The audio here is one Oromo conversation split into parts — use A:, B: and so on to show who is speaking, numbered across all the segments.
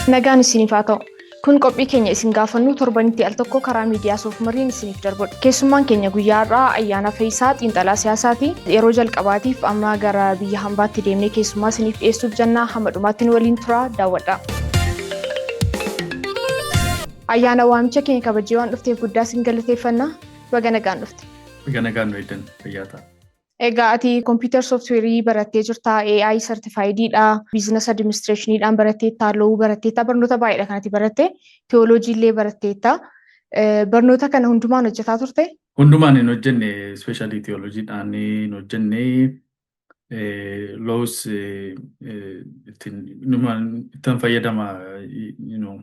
A: Nagaan isiniif haa ta'u. Kun qophii keenya isin gaafannu torbanitti al tokko karaa miidiyaa Soofumariin isiniif darbudha. Keessummaan keenya guyyaa har'aa Ayyaana Fayisaa, xiinxalaa siyaasaati. Yeroo jalqabaatiif amma gara biyya hambaatti deemnee keessummaa isiniif dhiyeessuuf jennaa, hamma dhumaatti nu waliin turaa, daawwadha. Ayyaana, waamicha keenya kabajee waan dhufteef guddaa isin galateeffanna. Baga nagaan dhufte.
B: Baga nagaan nu eegdan, fayyaa ta'a.
A: Egaa ati computer software barattee jirta, AI certifiedidha, business administrationiidhaan baratteetta, law baratteetta, barnoota baay'eedha kan ati baratte, theology illee baratteetta. Barnoota kana hundumaan hojjetaa turte?
B: Hundumaan hin hojjenne, especially theologiidhaan hin hojjenne, laws ittiin ittiin fayyadama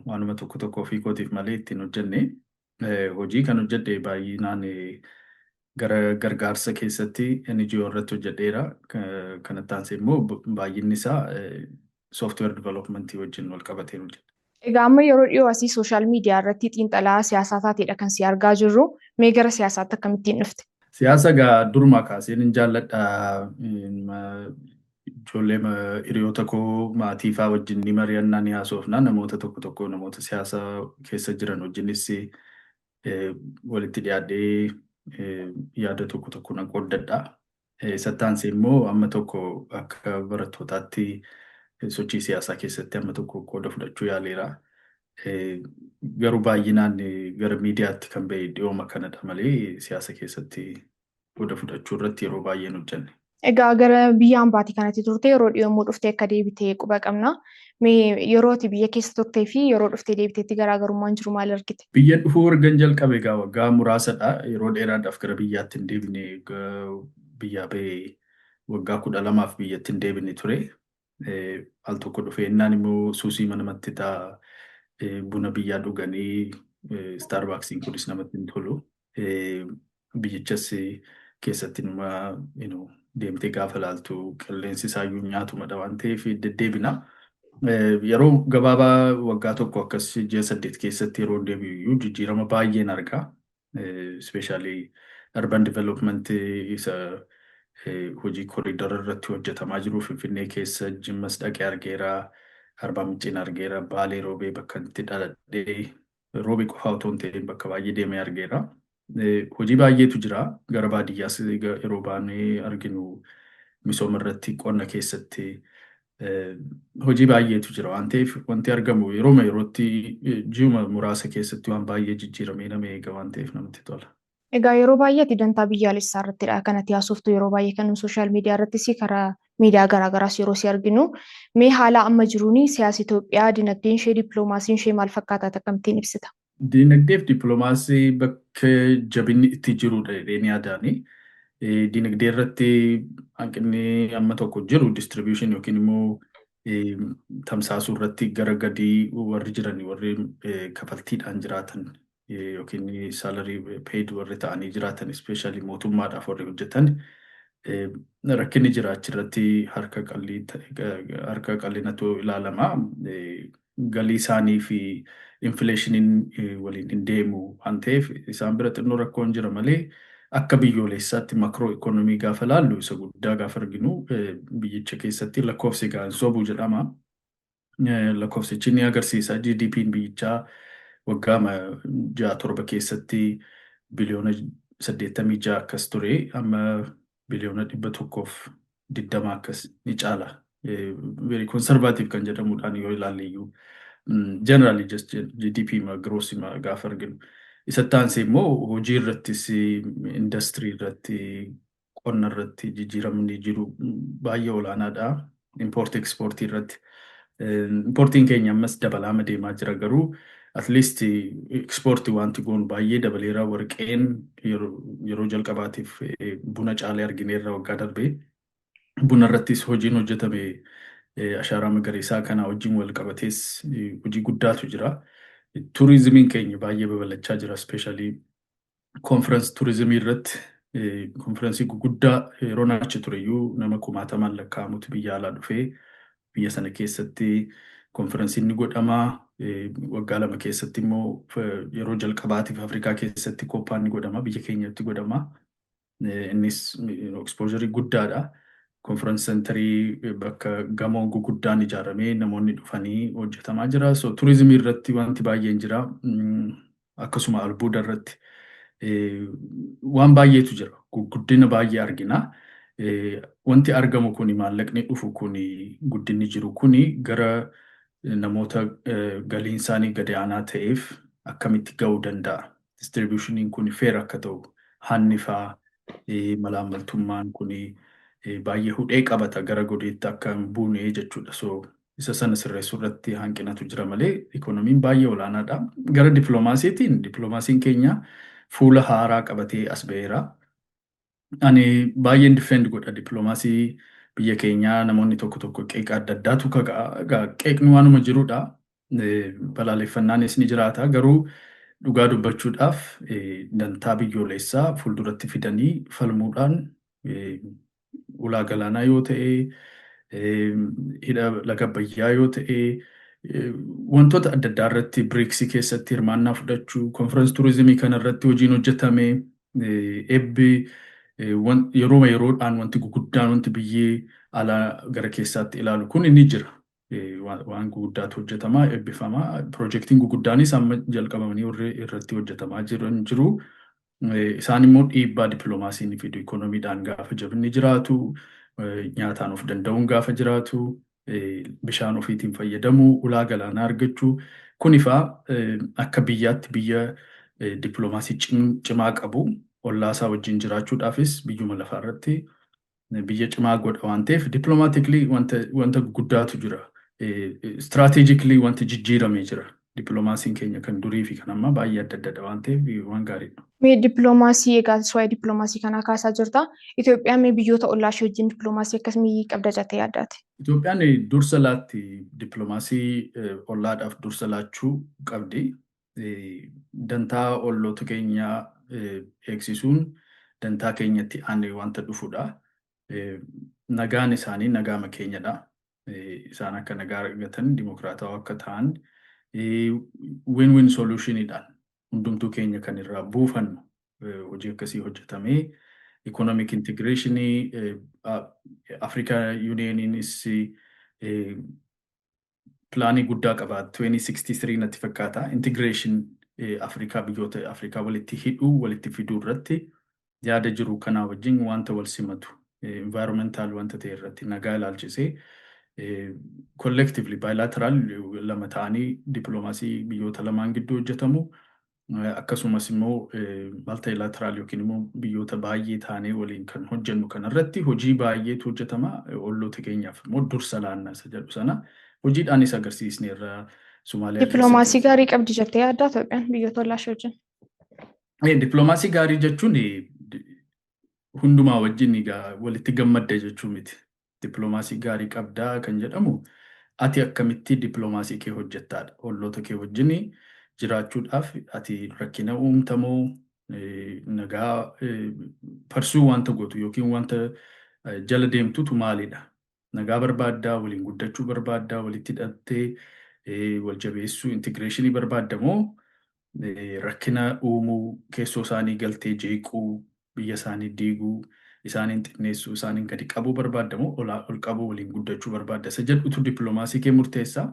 B: waanuma tokko tokko ofii kootiif malee ittiin hojjenne. Hojii kan hojjedhe baay'inaan gara gargaarsa keessatti NGO irratti hojjedheera. Kanatti aansee immoo baay'inni isaa software development wajjin wal qabatee hojjedha.
A: Egaa amma yeroo dhiyoo asii social media irratti xiinxalaa siyaasaa taateedha kan si argaa jirru. Mee gara siyaasaatti akkamittiin dhufte?
B: Siyaasa egaa durumaa kaaseen hin jaalladha. Ijoollee hiriyoota koo, maatii fa'aa wajjin ni mari'annaa, ni haasofna. Namoota tokko tokko, namoota siyaasa keessa jiran wajjinis walitti dhiyaadhee yaada tokko tokko nan qooddadha. Isatti aansee immoo amma tokko akka barattootaatti sochii siyaasaa keessatti amma tokko qooda fudhachuu yaaleera. Garuu baay'inaan gara miidiyaatti kan ba'e dhiyooma kanadha malee siyaasa keessatti qooda fudhachuu irratti yeroo baay'ee hin hojjenne.
A: Egaa gara biyya hambaatii kanatti turte, yeroo dhiyoo immoo dhuftee akka deebitee quba qabna. Mee yeroo ati biyya keessa turtee fi yeroo dhuftee deebiteetti garaagarummaan jiru maal argite?
B: Biyya dhufuu ergan jalqabe egaa waggaa muraasadha. Yeroo dheeraadhaaf gara biyyaatti hin deebine. Biyyaa bahee waggaa 12f biyyatti hin deebine ture. Al tokko dhufee innaan immoo suusii namatti ta'a. Buna biyyaa dhuganii Starbucksiin kunis namatti hin tolu. Biyyichas keessatti numa deemtee gaafa ilaaltu qilleensi isaayyuu nyaatumadha waan ta'eef deddeebina. Yeroo gabaabaa waggaa tokko akkas ji'a 8 keessatti yeroo deebi'u iyyuu jijjiirama baay'een argaa. Especially urban development isa hojii corridor irratti hojjetamaa jiru Finfinnee keessa, Jimmas dhaqee argeera, Arbaa Minciin argeera, Baalee Roobee bakka itti dhaladhee Roobee qofaa otoo hin ta'in bakka baay'ee deemee argeera. Hojii baay'eetu jira. Gara baadiyyaas yeroo baanee arginu misooma irratti, qonna keessatti hojii baay'eetu jira waan ta'eef, wanti argamu yerooma yerootti ji'uma muraasa keessatti waan baay'ee jijjiiramee nama eega waan ta'eef namatti tola.
A: Egaa yeroo baay'ee ati dantaa biyyaalessaa irrattidha kan ati haasoftu, yeroo baay'ee kan social media irrattis karaa miidiyaa garaagaraas yeroo si arginu. Mee haala amma jiruun siyaasa Itoophiyaa, dinagdeen ishee, dippiloomaasiin ishee maal fakkaata, akkamittiin ibsita?
B: Dinagdee fi dippiloomaasii bakka jabinni itti jirudha jedhee ni yaadaani. Dinagdee irratti hanqinni amma tokko jiru distribution yookiin immoo tamsaasuu irratti gara gadii warri jiran, warri kafaltiidhaan jiraatan yookiin salary paid warri ta'anii jiraatan, especially mootummaadhaaf warri hojjetan, rakkinni jira achirratti, harka qal'inatu ilaalama. Galii isaanii fi inflationiin waliin hin deemu waan ta'eef isaan bira xinnoo rakkoon jira malee, akka biyyoolessaatti macro economy gaafa laallu, isa guddaa gaafa arginu, biyyicha keessatti lakkoofsi egaa hin sobu jedhama. Lakkoofsichi ni agarsiisa, GDP'n biyyichaa waggaa 6-7 keessatti biliyoona 86 akkas ture, amma biliyoona 120 akkas ni caala. Very conservative kan jedhamuudhaan yoo ilaalle iyyuu, generally just GDP ma gross ma gaafa arginu. Isatti aansee immoo hojii irrattis, industirii irratti, qonna irratti jijjiiramni jiru baay'ee olaanaadha. Import exportii irratti. Importiin keenya ammas dabalaama deemaa jira, garuu at least exportii wanti goonu baay'ee dabaleera. Warqeen yeroo jalqabaatiif buna caalee argineerra waggaa darbee. Buna irrattis hojiin hojjetame ashaaraa magariisaa kana wajjin wal qabatees hojii guddaatu jira. Turizimiin keenya baay'ee babal'achaa jira. Especially conference tourismii irratti konferensii guguddaa yeroo achi tureyyuu nama kumaatamaan lakkaa'amutu biyya alaa dhufee biyya sana keessatti konferensiin ni godhama. Waggaa 2 keessatti immoo yeroo jalqabaatiif Afrikaa keessatti COPaan ni godhama. Biyya keenyatti godhama. Innis exposure guddaadha. Conference centerii, bakka gamoon guguddaan ijaaramee namoonni dhufanii hojjetamaa jira. So turizimii irratti wanti baay'een jira. Akkasuma albuuda irratti waan baay'eetu jira. Guddina baay'ee argina. Wanti argamu kuni, maallaqni dhufu kuni, guddinni jiru kuni gara namoota galiin isaanii gadi aanaa ta'eef akkamitti ga'uu danda'a? Distributioniin kun fair akka ta'u, hanni faa, malaammaltummaan kuni baay'ee hudhee qabata, gara godeetti akka hin buune jechuudha. So isa sana sirreessuu irratti hanqinatu jira malee ikoonomiin baay'ee olaanaadha. Gara dippiloomaasiitiin, dippiloomaasiin keenya fuula haaraa qabatee as ba'eera. Ani baay'een defend godha dippiloomaasii biyya keenyaa. Namoonni tokko tokko qeeqa adda addaatu kaka'a. Qeeqni waanuma jirudha. Balaaleffannaanis ni jiraata. Garuu dhugaa dubbachuudhaaf, dantaa biyyoolessaa fuulduratti fidanii falmuudhaan, ulaa galaanaa yoo ta'e, hidha laga Abbayyaa yoo ta'e, wantoota adda addaa irratti, BRICS keessatti hirmaannaa fudhachuu, conference turizimii kana irratti hojiin hojjetame, eebbi yeroo yeroodhaan wanti guguddaan, wanti biyyee alaa gara keessaatti ilaalu kun ni jira. Waan guguddaatu hojjetama, eebbifama. Piroojeektiin guguddaanis amma jalqabamanii warri irratti hojjetamaa jiran jiru. Isaan immoo dhiibbaa dippiloomaasii ni fidu. Ikoonomiidhaan gaafa jabinni jiraatu, nyaataan of danda'uun gaafa jiraatu, bishaan ofiitiin fayyadamuu, ulaa galaanaa argachuu, kunifaa akka biyyaatti biyya dippiloomaasii cimaa qabu, ollaasaa wajjin jiraachuudhaafis biyyuma lafaa irratti biyya cimaa godha waan ta'eef, diplomatically wanta guddaatu jira. Strategically wanti jijjiiramee jira. Dippiloomaasiin keenya kan durii fi kan ammaa baay'ee adda addadha waan ta'eef, waan gaariidha.
A: Mee dippiloomaasii, egaa waa'ee dippiloomaasii kanaa kaasaa jirta. Itoophiyaan mee biyyoota ollaa ishee wajjin dippiloomaasii akkamii qabda jettee yaaddaati?
B: Itoophiyaan dursa laatti, dippiloomaasii ollaadhaaf dursa laachuu qabdi. Dantaa olloota keenyaa eegsisuun dantaa keenyatti aanee wanta dhufudha. Nagaan isaanii nagaama keenyadha. Isaan akka nagaa argatan, dimokiraatawaa akka ta'an, win-win solutioniidhaan hundumtuu keenya kan irraa buufannu hojii akkasii hojjetamee, economic integrationii, Africa Unioniinis planii guddaa qaba. 2063 natti fakkaata. Integration Afrikaa, biyyoota Afrikaa walitti hidhuu, walitti fiduu irratti yaada jiru kanaa wajjin wanta wal simatu, environmental wanta ta'e irratti, nagaa ilaalchisee, collectively bilateral lama ta'anii dippiloomaasii biyyoota lamaan gidduu hojjetamu, akkasumas immoo multilateral yookiin immoo biyyoota baay'ee ta'anii waliin kan hojjennu kanarratti hojii baay'eetu hojjetama. Olloota keenyaaf immoo dursa laannaa isa jedhu sana hojiidhaanis agarsiisneerra Somaaliyaa.
A: Dippiloomaasii gaarii qabdi jettee yaaddaa Itoophiyaan biyyoota ollaa ishee wajjin?
B: Dippiloomaasii gaarii jechuun hundumaa wajjin egaa walitti gammadda jechuu miti. Dippiloomaasii gaarii qabdaa kan jedhamu ati akkamitti dippiloomaasii kee hojjettaadha. Olloota kee wajjin jiraachuudhaaf ati rakkina uumtamoo, nagaa parsuu wanta gootu yookiin wanta jala deemtutu maalidha? Nagaa barbaaddaa, waliin guddachuu barbaaddaa, walitti hidhattee wal jabeessuu, integrationii barbaadda moo rakkina uumuu, keessoo isaanii galtee jeequu, biyya isaanii diiguu, isaaniin xinneessuu, isaaniin gadi qabuu barbaadda moo ol qabuu, waliin guddachuu barbaadda? Isa jedhutu dippiloomaasii kee murteessaa.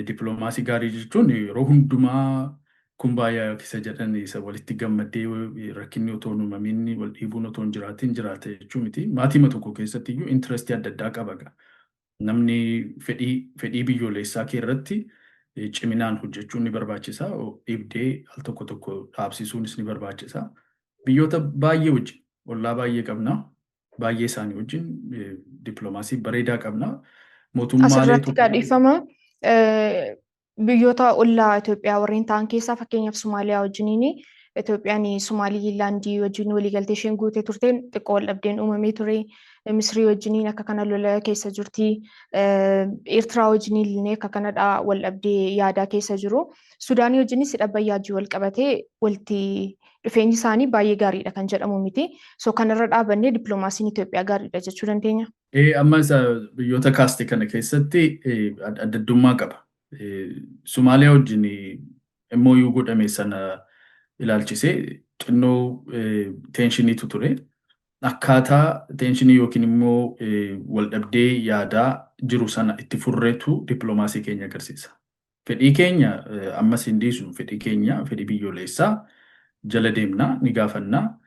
B: Dippiloomaasii gaarii jechuun yeroo hundumaa kumbaya keessa jedhan isa walitti gammaddee, rakkinni otoo hin uumamin, wal dhiibuun otoo hin jiraatin jiraate jechuu miti. Maatii tokko keessatti iyyuu interestii adda addaa qaba. Namni fedhii biyyoolessaa kee irratti ciminaan hojjechuun ni barbaachisa. Dhiibdee al tokko tokko dhaabsisuunis ni barbaachisa. Biyyoota baay'ee wajjin ollaa baay'ee qabna. Baay'ee isaanii wajjin dippiloomaasii bareedaa qabna.
A: Mootummaalee Asirratti gadhiifama. Biyyoota ollaa Itoophiyaa warreen ta'an keessaa, fakkeenyaaf Somaaliyaa wajjiniin, Itoophiyaan Somaaliilaandii wajjin waliigaltee isheen guutee turteen xiqqoo wal dhabdeen uumamee ture. Misrii wajjiniin akka kana lola keessa jirti. Eertiraa wajjiniin illee akka kanadha, wal dhabdee yaadaa keessa jiru. Sudaanii wajjinis hidha Abbayyaa wal qabatee walitti dhufeenyi isaanii baay'ee gaariidha kan jedhamu miti. So kanarra dhaabannee dippiloomaasiin Itoophiyaa gaariidha jechuu dandeenya.
B: Amma biyyoota kaaste kana keessatti addaddummaa qaba. Somaaliyaa wajjin MOU godhame sana ilaalchisee xinnoo tensioniitu ture. Akkaataa tension yookiin immoo waldhabdee yaadaa jiru sana itti furreetu dippiloomaasii keenya agarsiisa. Fedhii keenya ammas hin dhiisnu, fedhii keenya, fedhii biyyoolessaa jala deemnaa, ni gaafannaa,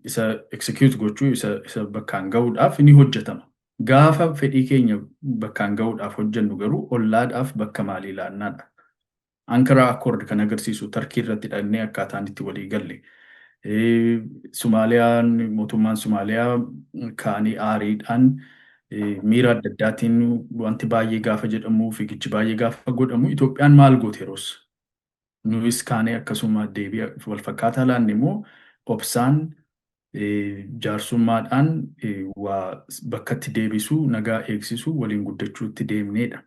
B: isa execute gochuu, isa bakkaan gahuudhaaf ni hojjetama. Gaafa fedhii keenya bakkaan gahuudhaaf hojjennu garuu ollaadhaaf bakka maalii laannaadha. Ankara Accord kan agarsiisu Tarkii irratti dhaqnee akkaataan itti walii galle. Sumaaliyaan, mootummaan Sumaaliyaa ka'anii aariidhaan, miira adda addaatiin wanti baay'ee gaafa jedhamu, fiigichi baay'ee gaafa godhamu, Itoophiyaan maal goote yeroos? Nuyis kaanee akkasuma deebii wal fakkaataa laanne immoo obsaan, jaarsummaadhaan waa bakkatti deebisuu, nagaa eegsisuu, waliin guddachuutti deemneedha.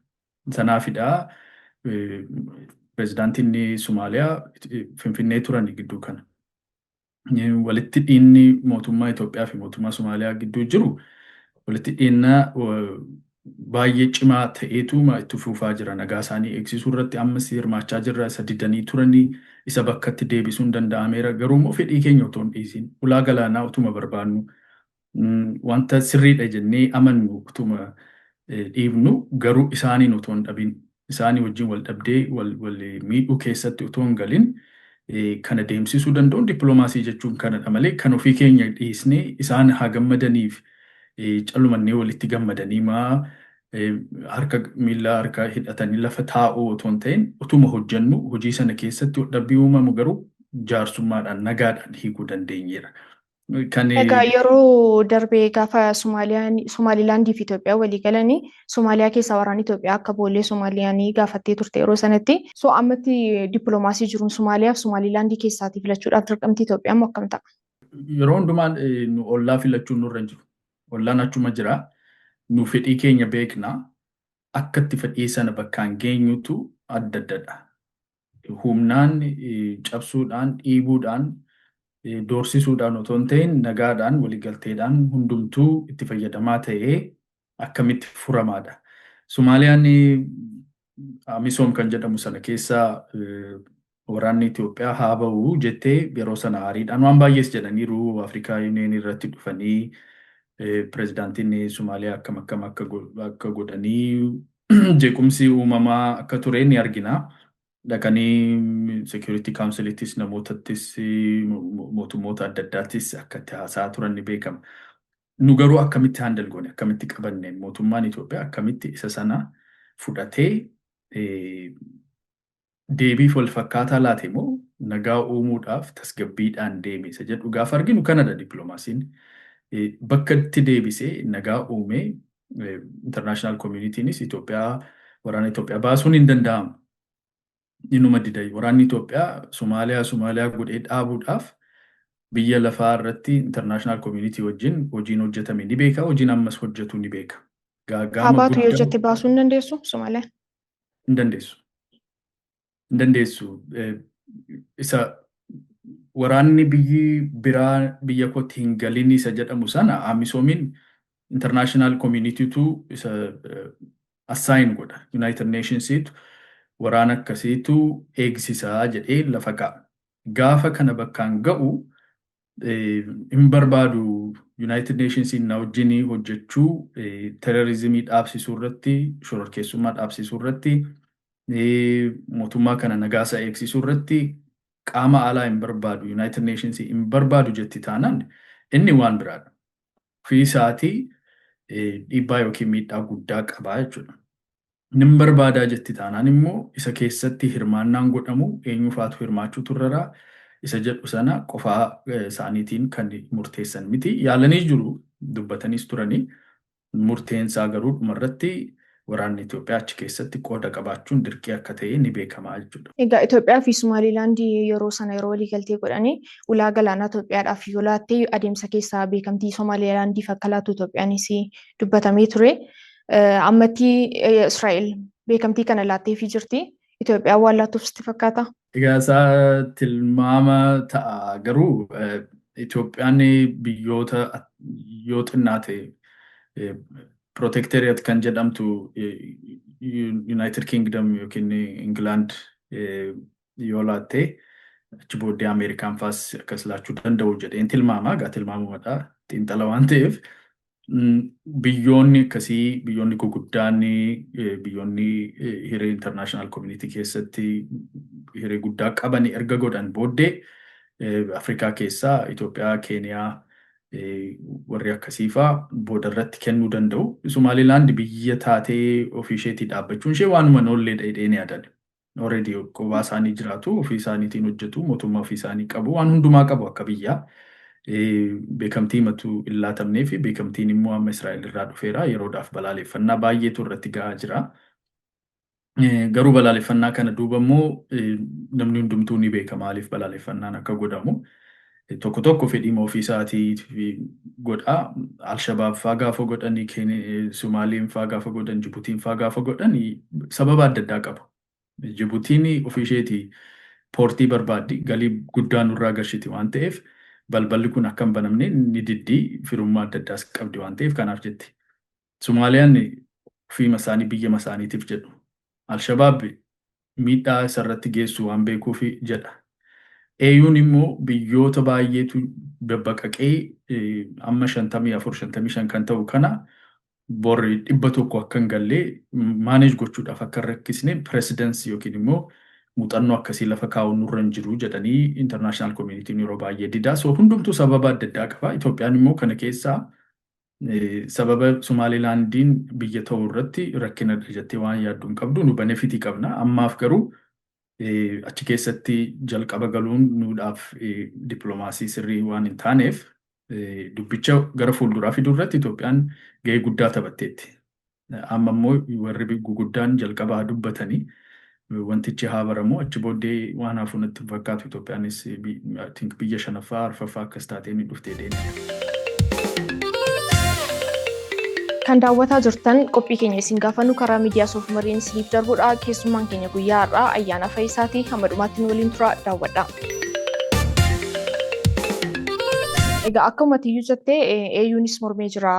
B: Sanaafidha pirezidaantiin Sumaaliyaa Finfinnee turan gidduu kana. Walitti dhiinni mootummaa Itoophiyaa fi mootummaa Sumaaliyaa gidduu jiru walitti dhiinna baay'ee cimaa ta'eetu itti fufaa jira. Nagaa isaanii eegsisuu irratti ammas hirmaachaa jirra. Isa didanii turanii isa bakkatti deebisuun danda'ameera. Garuu immoo fedhii keenya otoo hin dhiisin, ulaa galaanaa utuma barbaannu, wanta sirriidha jennee amannu utuma dhiibnu, garuu isaaniin otoo hin dhabin, isaanii wajjin wal dhabdee wal miidhuu keessatti otoo hin galin kana deemsisuu danda'uun dippiloomaasii jechuun kanadha malee kan ofii keenya dhiisnee isaan haa gammadaniif callumannee walitti gammadanii maa harka miila harka hidhatanii lafa taa'uu otoo hin ta'in, utuma hojjennu hojii sana keessatti dhabbii uumamu garuu jaarsummaadhaan, nagaadhaan hiikuu dandeenyeera.
A: Kan Egaa yeroo darbee gaafa Somaalilaandii fi Itoophiyaa walii galanii, Somaaliyaa keessaa waraanni Itoophiyaa akka boollee Somaaliyaanii gaafattee turte yeroo sanatti. So ammatti dippiloomaasii jiruun Somaaliyaa fi Somaalilaandii keessaatii filachuudhaaf dirqamti Itoophiyaa immoo akkam ta'a?
B: Yeroo hundumaa nu ollaa filachuun nurra hin jiru. Ollaan achuma jira. Nu fedhii keenya beekna. Akka itti fedhii sana bakkaan geenyutu adda addadha. Humnaan cabsuudhaan, dhiibuudhaan, doorsisuudhaan otoo hin ta'in, nagaadhaan, waliigalteedhaan, hundumtuu itti fayyadamaa ta'ee akkamitti furamaadha. Somaaliyaan AMISOM kan jedhamu sana keessaa waraanni Itoophiyaa haa ba'u jettee yeroo sana aariidhaan waan baay'ees jedhaniiru. Afrikaa Union irratti dhufanii pirezidaantiin Somaaliyaa akkam akkam akka godhanii jeequmsi uumamaa akka ture ni argina. Dhaqanii Security Councilittis, namootattis, mootummoota adda addaattis akka itti haasa'aa turan ni beekama. Nu garuu akkamitti handle goone, akkamitti qabanne, mootummaan Itoophiyaa akkamitti isa sana fudhatee deebii wal fakkaataa laate moo nagaa uumuudhaaf tasgabbiidhaan deeme isa jedhu gaafa arginu kanadha dippiloomaasiin. Bakka itti deebisee nagaa uumee international communitynis Itoophiyaa, waraana Itoophiyaa baasuun hin danda'amu. Inuma dida. Waraanni Itoophiyaa Somaaliyaa Somaaliyaa godhee dhaabuudhaaf biyya lafaa irratti international community wajjin hojiin hojjetame ni beeka. Hojiin ammas hojjetu ni beeka.
A: Gaaga'ama Haa baatu yoo guddaa jette baasuu hin dandeessu Somaaliyaan?
B: Hin dandeessu. Hin dandeessu. Isa waraanni biyyi biraa biyya kootti hin galin isa jedhamu sana AMISOMiin international communitytu isa assign godha. United Nationsiitu waraana akkasiitu eegsisaa jedhee lafa kaa'a. Gaafa kana bakkaan ga'u hin barbaadu, United Nationsiin na wajjin hojjechuu, terrorismii dhaabsisuu irratti, shororkeessummaa dhaabsisuu irratti, mootummaa kana nagaasa eegsisuu irratti qaama alaa hin barbaadu, United Nations hin barbaadu jetti taanaan inni waan biraadha. Ofii isaatii dhiibbaa yookiin miidhaa guddaa qabaa jechuudha. Nin barbaadaa jetti taanaan immoo isa keessatti hirmaannaan godhamu eenyufaatu hirmaachuu turraraa isa jedhu sana qofaa isaaniitiin kan murteessan miti. Yaalanii jiru, dubbataniis turanii, murteensaa garuu dhumarratti waraanni Itoophiyaa achi keessatti qooda qabaachuun dirqii akka ta'e ni beekamaa jechuudha.
A: Egaa Itoophiyaa fi Somaalilaandii yeroo sana yeroo waliigaltee godhanii ulaa galaanaa Itoophiyaadhaaf yoo laatte adeemsa keessaa beekamtii Somaalilaandiif akka laattu Itoophiyaanis dubbatamee ture. Ammatti Israa'el beekamtii kana laatteefii jirti. Itoophiyaan waan laattuuf sitti fakkaata?
B: Egaa isaa tilmaama ta'a, garuu Itoophiyaan biyyoota yoo xinnaate protectorate kan jedhamtu United Kingdom yookiin England yoo laatte Achi booddee Ameerikaan faas akkas laachuu danda'u jedheen tilmaama. Egaa tilmaamumadha, xiinxala waan ta'eef. Biyyoonni akkasii, biyyoonni guguddaan, biyyoonni hiree international community keessatti hiree guddaa qaban erga godhan booddee, Afrikaa keessaa Itoophiyaa, Keeniyaa, warri akkasii faa booda irratti kennuu danda'u. Somaalilaand biyya taatee ofii isheetii dhaabbachuun ishee waanuma noolleedha jedheen yaadan. Already kophaa isaanii jiraatu, ofii isaaniitiin hojjetu, mootummaa ofii isaanii qabu, waan hundumaa qabu akka biyyaa. Beekamtii himatu hin laatamnee fi beekamtiin immoo amma Israa'el irraa dhufeera. Yeroodhaaf balaaleffannaa baay'eetu irratti gahaa jira. Garuu balaaleffannaa kana duuba immoo namni hundumtuu ni beeka maaliif balaaleffannaan akka godhamu. Tokko tokko fedhii ofii isaatii godha. Alshabaab faa gaafa godhani, Somaaliin faa gaafa godhan, Jibuutiin faa gaafa godhan sababa adda addaa qabu. Jibuutiin ofii isheetii poortii barbaaddi, galii guddaa nurraa galchiti waan ta'eef, balballi kun akka hin banamne ni diddi, firummaa adda addaas qabdi waan ta'eef kanaaf jetti. Somaaliyaan ofiima isaanii biyya isaaniitiif jedhu. Alshabaab miidhaa isarratti geessu waan beekuuf jedha. AU'n immoo biyyoota baay'eetu babbaqaqee amma 54, 55 kan ta'u kana borri 100 akka hin gallee manage gochuudhaaf akka hin rakkisne, precedence yookiin immoo muuxannoo akkasii lafa kaa'uun nurra hin jiru jedhanii international communityn yeroo baay'ee didaa. So hundumtuu sababa adda addaa qaba. Itoophiyaan immoo kana keessaa sababa Somaalilaandiin biyya ta'uu irratti rakkina jettee waan yaaddu hin qabdu, nu benefitii qabna. Ammaaf garuu achi keessatti jalqaba galuun nuudhaaf dippiloomaasii sirrii waan hin taaneef, dubbicha gara fuulduraa fiduu irratti Itoophiyaan gahee guddaa taphatteetti. Amma immoo warri guguddaan jalqaba haa dubbatanii, wantichi haa baramu, achi booddee waan hafu natti hin fakkaatu. Itoophiyaanis biyya shanaffaa, arfaffaa akkas taatee ni dhuftee deema.
A: Kan daawwataa jirtan qophii keenya isin gaafannu karaa miidiyaa Soof Mariin isiniif darbudha. Keessummaan keenya guyyaa har'aa Ayyaana Fayisaati. Hamma dhumaatti nu waliin tura, daawwadha. Egaa akkuma tiyyuu jettee, AUnis mormee jira.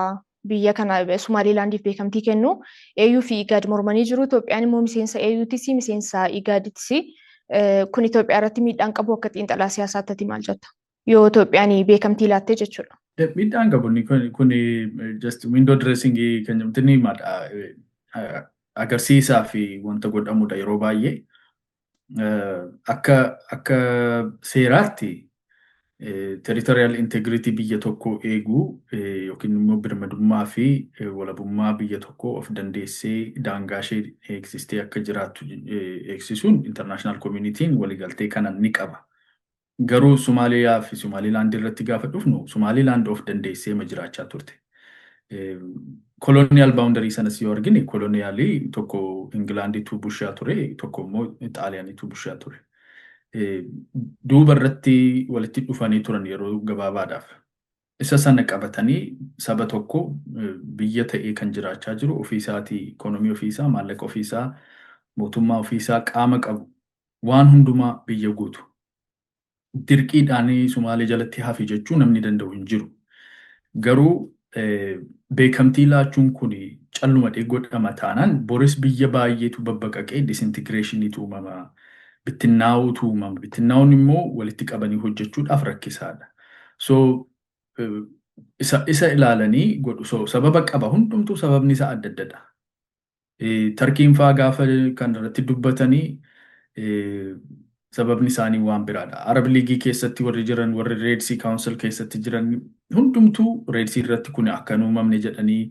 A: Biyya kana Somaalilaandiif beekamtii kennu AU fi IGAD mormanii jiru. Itoophiyaan immoo miseensa AUtis, miseensa IGADtis. Kun Itoophiyaa irratti miidhaan qabu akka xiinxalaa siyaasaatti maal jetta? Yoo Itoophiyaan beekamtii laattee jechuudha.
B: Miidhaan qabu kun just window dressing kan jedhamtu ni himadha. Agarsiisaa fi wanta godhamudha yeroo baay'ee. Akka seeraatti territorial integrity biyya tokkoo eeguu yookiin immoo birmadummaa fi walabummaa biyya tokkoo of dandeessee daangaa ishee eegsistee akka jiraattu eegsisuun international communityn waliigaltee kana ni qaba. Garuu Somaaliyaa fi Somaalilaand irratti gaafa dhufnu, Somaalilaand of dandeessee ma jiraachaa turte. Colonial boundary sanas yoo argine, colonialii tokko Ingilaanditu bushaa ture, tokko immoo Xaaliyaanitu bushaa ture. Duuba irratti walitti dhufanii turan yeroo gabaabaadhaaf. Isa sana qabatanii saba tokko biyya ta'ee kan jiraachaa jiru, ofiisaatii ikoonomii ofiisaa, maallaqa ofiisaa, mootummaa ofiisaa, qaama qabu, waan hundumaa biyya guutu. Dirqiidhaan Sumaalee jalatti hafi jechuu namni danda'u hin jiru. Garuu beekamtii laachuun kun calluma godhama taanaan, boris biyya baay'eetu babbaqaqee disintegrationiitu uumama. Bittinnaa'uutu uumama. Bittinnaa'uun immoo walitti qabanii hojjechuudhaaf rakkisaadha. So isa ilaalanii godhu. So sababa qaba, hundumtuu sababni isaa adda addadha. Tarkiin faa gaafa kan irratti dubbatanii sababni isaanii waan biraadha. Arab League keessatti warri jiran, warri Red Sea Council keessatti jiran hundumtuu Red Sea irratti kun akka hin uumamne jedhanii,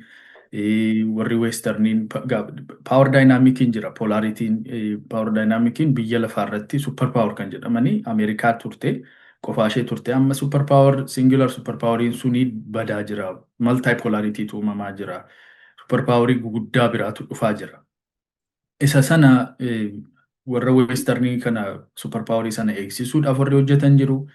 B: warri Westerniin power dynamiciin jira. Polarityn power dynamiciin biyya lafaa irratti super power kan jedhamanii Ameerikaa turte, qofaa ishee turte. Amma super power, singular super poweriin suni badaa jira. Multipolaritytu uumamaa jira. Super powerii guguddaa biraatu dhufaa jira. Isa sana warra Westernii kana super powerii sana eegsisuudhaaf warri hojjetan jiru.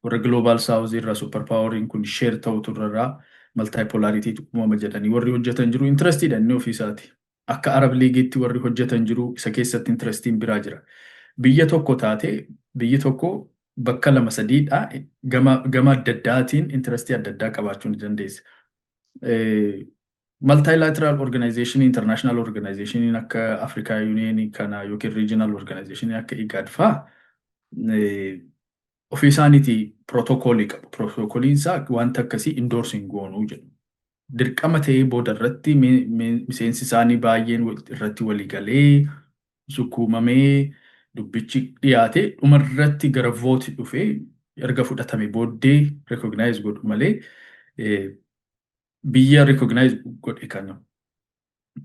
B: Warra Global South irraa super poweriin kun share ta'utu irraa multipolaritytu uumama jedhanii warri hojjetan jiru. Interestiidha inni ofiisaati. Akka Arab Leagueitti warri hojjetan jiru, isa keessatti interestiin biraa jira. Biyya tokko taate, biyyi tokko bakka lama sadiidha, gama adda addaatiin interestii adda addaa qabaachuu ni dandeessa. Multilateral organization, international organization akka Africa Union kana yookiin regional organization akka IGAD faa Ofii isaaniitii pirootokoolii qabu. Pirootokooliin isaa wanta akkasii endorse hin goonuu jedhu. Dirqama ta'ee booda irratti miseensi isaanii baay'een irratti walii galee sukkuumamee dubbichi dhiyaate dhumarratti gara vote dhufee erga fudhatame booddee recognize godhu malee, biyya recognize godhe kana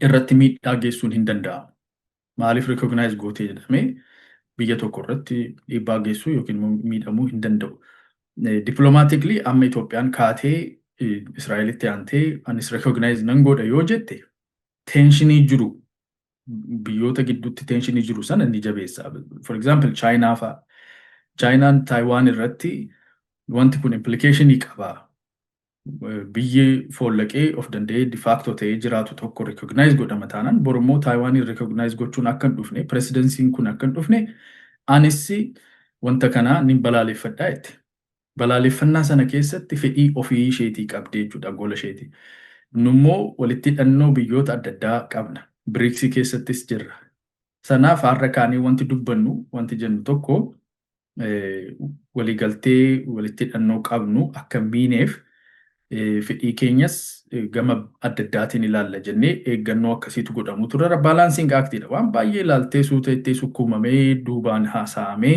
B: irratti miidhaa geessuun hin danda'amu. Maaliif recognize gootee jedhamee biyya tokko irratti dhiibbaa geessuu yookiin immoo miidhamuu hin danda'u. Diplomatically amma Itoophiyaan kaatee Israa'elitti aantee anis recognize nan godha yoo jette, tensionii jiru, biyyoota gidduutti tensionii jiru sana ni jabeessa. For example, Chaayinaa fa'a. Chaayinaan Taayiwaan irratti wanti kun implicationii qaba. Biyyi foollaqee of danda'ee de facto ta'ee jiraatu tokko recognize godhama taanaan, borummoo Taayiwaaniin recognize gochuun akka hin dhufne, precedentsiin kun akka hin dhufne, anis wanta kana ni balaaleffadhaa jette. Balaaleffannaa sana keessatti fedhii ofii isheetii qabdee jechuudha, gola isheetii. Nummoo walitti hidhannoo biyyoota adda addaa qabna. BRICSii keessattis jirra. Sanaaf har'a kaanii wanti dubbannu, wanti jennu tokko, waliigaltee walitti hidhannoo qabnu akka miineef fedhii keenyas gama adda addaatiin ilaalla jennee eeggannoo akkasiitu godhamu turre. Balancing actiidha. Waan baay'ee ilaaltee suuta ittee sukkuumamee duubaan haasa'amee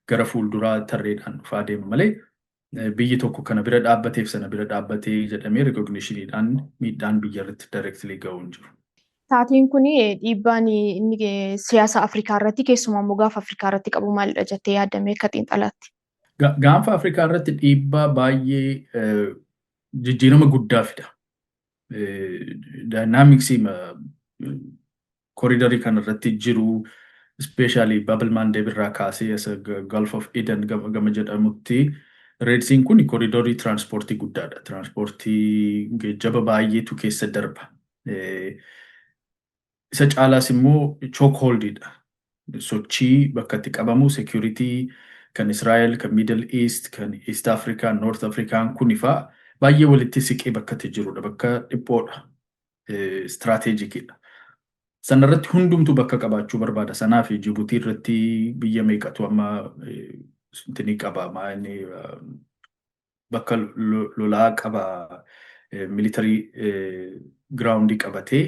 B: gara fuulduraa tarreedhaan dhufaa deema malee, biyyi tokko kana bira dhaabbateef sana bira dhaabbatee jedhamee recognitioniidhaan miidhaan biyya irratti directly ga'uu hin jiru.
A: Taateen kun dhiibbaan inni siyaasa Afrikaa irratti, keessumaa immoo gaafa Afrikaa irratti qabu maalidha jettee yaaddamee akka xiinxalaatti?
B: Gaanfa Afrikaa irratti dhiibbaa baay'ee, jijjiirama guddaa fida. Dynamicsii corridorii kanarratti jiru, especially Bab el Mandeb irraa kaasee isa Gulf of Aden gama jedhamutti, Red Sean kun corridorii transportii guddaadha. Transportii geejjiba baay'eetu keessa darba. Isa caalaas immoo chokeholdiidha. Sochii bakka itti qabamu, security kan Israa'el, kan Middle East, kan East Africa, North African kuni fa'aa baay'ee walitti siqee bakka itti jirudha. Bakka dhiphoodha. Strategiciidha. Sanarratti hundumtuu bakka qabaachuu barbaada. Sanaaf Jibuutii irratti biyya meeqatu amma ni qaba. Inni bakka lolaa qaba. Military groundii qabatee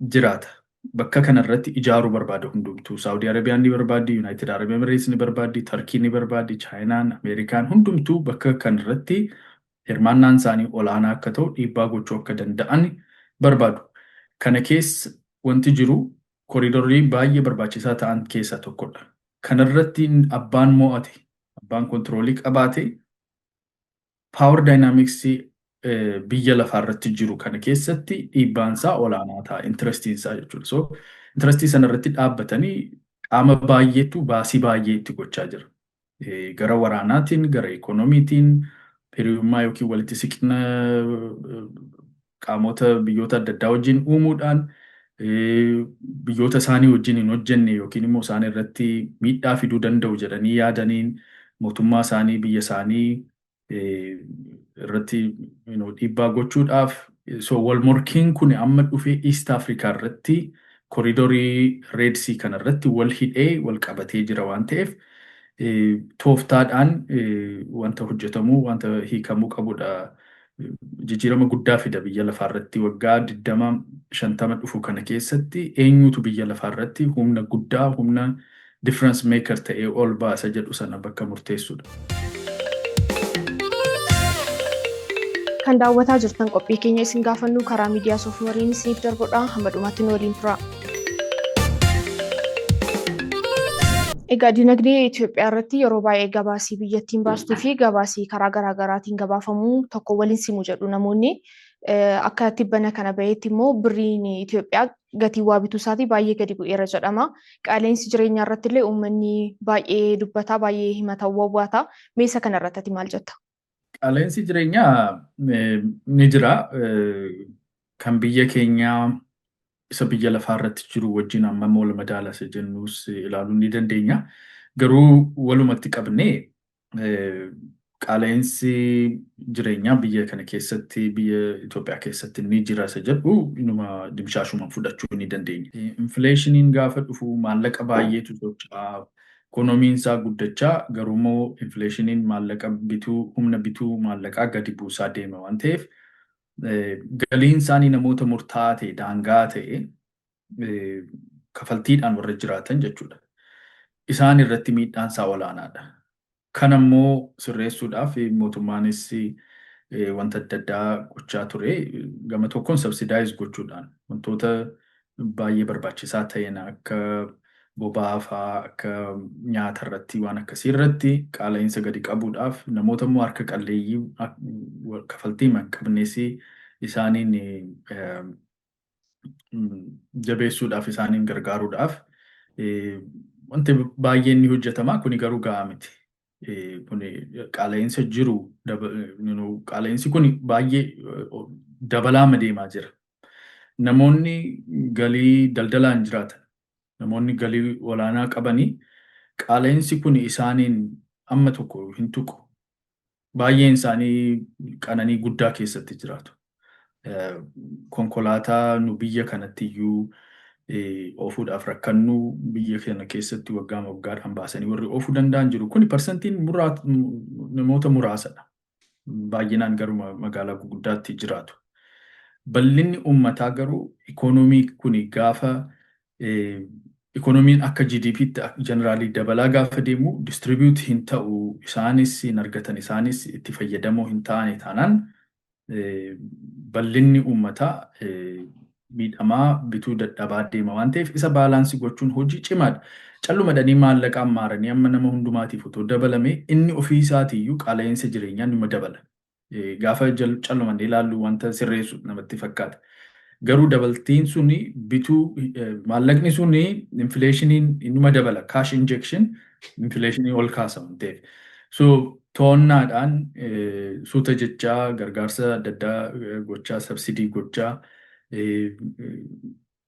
B: jiraata. Bakka kanarratti ijaaruu barbaada hundumtuu. Saawudii Arabiyaan ni barbaaddi, United Arab Emirates ni barbaaddi, Tarkii ni barbaaddi, Chaayinaan, Ameerikaan hundumtuu bakka kanarratti hirmaannaan isaanii olaanaa akka ta'u dhiibbaa gochuu akka danda'an barbaadu. Kana keessa wanti jiru corridorii baay'ee barbaachisaa ta'an keessaa tokkodha. Kanarratti abbaan mo'ate, abbaan controlii qabaate, power dynamicsii biyya lafaarratti jiru kana keessatti dhiibbaan isaa olaanaa ta'a. Interestiin isaa jechuudha. So interestii sanarratti dhaabbatanii qaama baay'eetu baasii baay'ee itti gochaa jira. Gara waraanaatiin, gara ikoonomiitiin, hiriyummaa yookiin walitti siqina qaamota biyyoota adda addaa wajjin uumuudhaan, biyyoota isaanii wajjin hin hojjenne yookiin immoo isaan irratti miidhaa fiduu danda'u jedhanii yaadaniin mootummaa isaanii, biyya isaanii irratti dhiibbaa gochuudhaaf. So wal morkiin kun amma dhufee East Africa irratti corridorii Red Sea kana irratti wal hidhee wal qabatee jira waan ta'eef, tooftaadhaan wanta hojjetamuu, wanta hiikamuu qabudha. Jijjiirama guddaa fida biyya lafaa irratti. Waggaa 20, 50 dhufu kana keessatti eenyutu biyya lafaa irratti humna guddaa, humna difference maker ta'ee ol baasa jedhu sana bakka murteessudha.
A: Kan daawwataa jirtan qophii keenya isin gaafannu karaa miidiyaa soofumariin isiniif darbudha. Hamma dhumaatti nu waliin tura. Egaa dinagdee Itoophiyaa irratti yeroo baay'ee gabaasii biyyattiin baastuu fi gabaasii karaa garaa garaatiin gabaafamu tokko waliin simu jedhu namoonni. Akka tibbana kana baheetti immoo birriin Itoophiyaa gatii waa bituu isaatii baay'ee gadi bu'eera jedhama. Qaala'insi jireenyaa irratti illee uummanni baay'ee dubbataa, baay'ee himata, wawwaata. Meesa kana irratti ati maal jetta?
B: Qaala'insi jireenyaa ni jira. Kan biyya keenyaa isa biyya lafaa irratti jiru wajjin hammam wal madaala isa jennus ilaaluu ni dandeenya. Garuu walumatti qabnee qaala'insi jireenyaa biyya kana keessatti, biyya Itoophiyaa keessatti ni jira isa jedhu inuma dimshaashumaan fudhachuu ni dandeenya. Inflationiin gaafa dhufu maallaqa baay'eetu socho'a. Ikoonomiin isaa guddachaa garuummoo inflationiin maallaqa bituu, humna bituu maallaqaa gadi buusaa deema waan ta'eef, galiin isaanii namoota murtaa'aa ta'e, daangaa ta'e, kafaltiidhaan warra jiraatan jechuudha. Isaan irratti miidhaan isaa olaanaadha. Kan ammoo sirreessuudhaaf mootummaanis wanta adda addaa gochaa ture. Gama tokkoon subsidize gochuudhaan wantoota baay'ee barbaachisaa ta'an akka boba'aa fa'aa, akka nyaata irratti, waan akkasii irratti qaala'insa gadi qabuudhaaf, namoota immoo harka qalleeyyii kafaltii hin qabnes isaaniin jabeessuudhaaf, isaaniin gargaaruudhaaf wanti baay'een ni hojjetama. Kuni garuu gahaa miti. Kuni qaala'insa jiru, qaala'insi kun baay'ee dabalaama deemaa jira. Namoonni galii daldalaan jiraatan, namoonni galii olaanaa qabanii, qaala'insi kun isaaniin amma tokko hin tuqu. Baay'een isaanii qananii guddaa keessatti jiraatu. Konkolaataa nu biyya kanatti iyyuu oofuudhaaf rakkannu biyya kana keessatti waggaa waggaadhaan baasanii warri oofuu danda'an jiru. Kuni parsantiin namoota muraasadha. Baay'inaan garuu magaalaa guguddaatti jiraatu. Bal'inni uummataa garuu ikoonomii kuni gaafa ikoonomiin akka GDP'tti generally dabalaa gaafa deemu distribute hin ta'u, isaanis hin argatan, isaanis itti fayyadamoo hin ta'ani taanaan, bal'inni uummataa miidhamaa, bituu dadhabaa deema waan ta'eef, isa balance gochuun hojii cimaadha. Calluma dhanii maallaqa ammaaranii amma nama hundumaatiif otoo dabalame, inni ofii isaatiiyyuu qaala'insa jireenyaa nima dabala. Gaafa calluma ilaallu wanta sirreessu namatti fakkaata. Garuu dabaltiin suni bituu maallaqni suni inflationiin inuma dabala. Cash injection inflationii ol kaasa waan ta'eef. So to'annaadhaan, suuta jechaa, gargaarsa adda addaa gochaa, subsidy gochaa,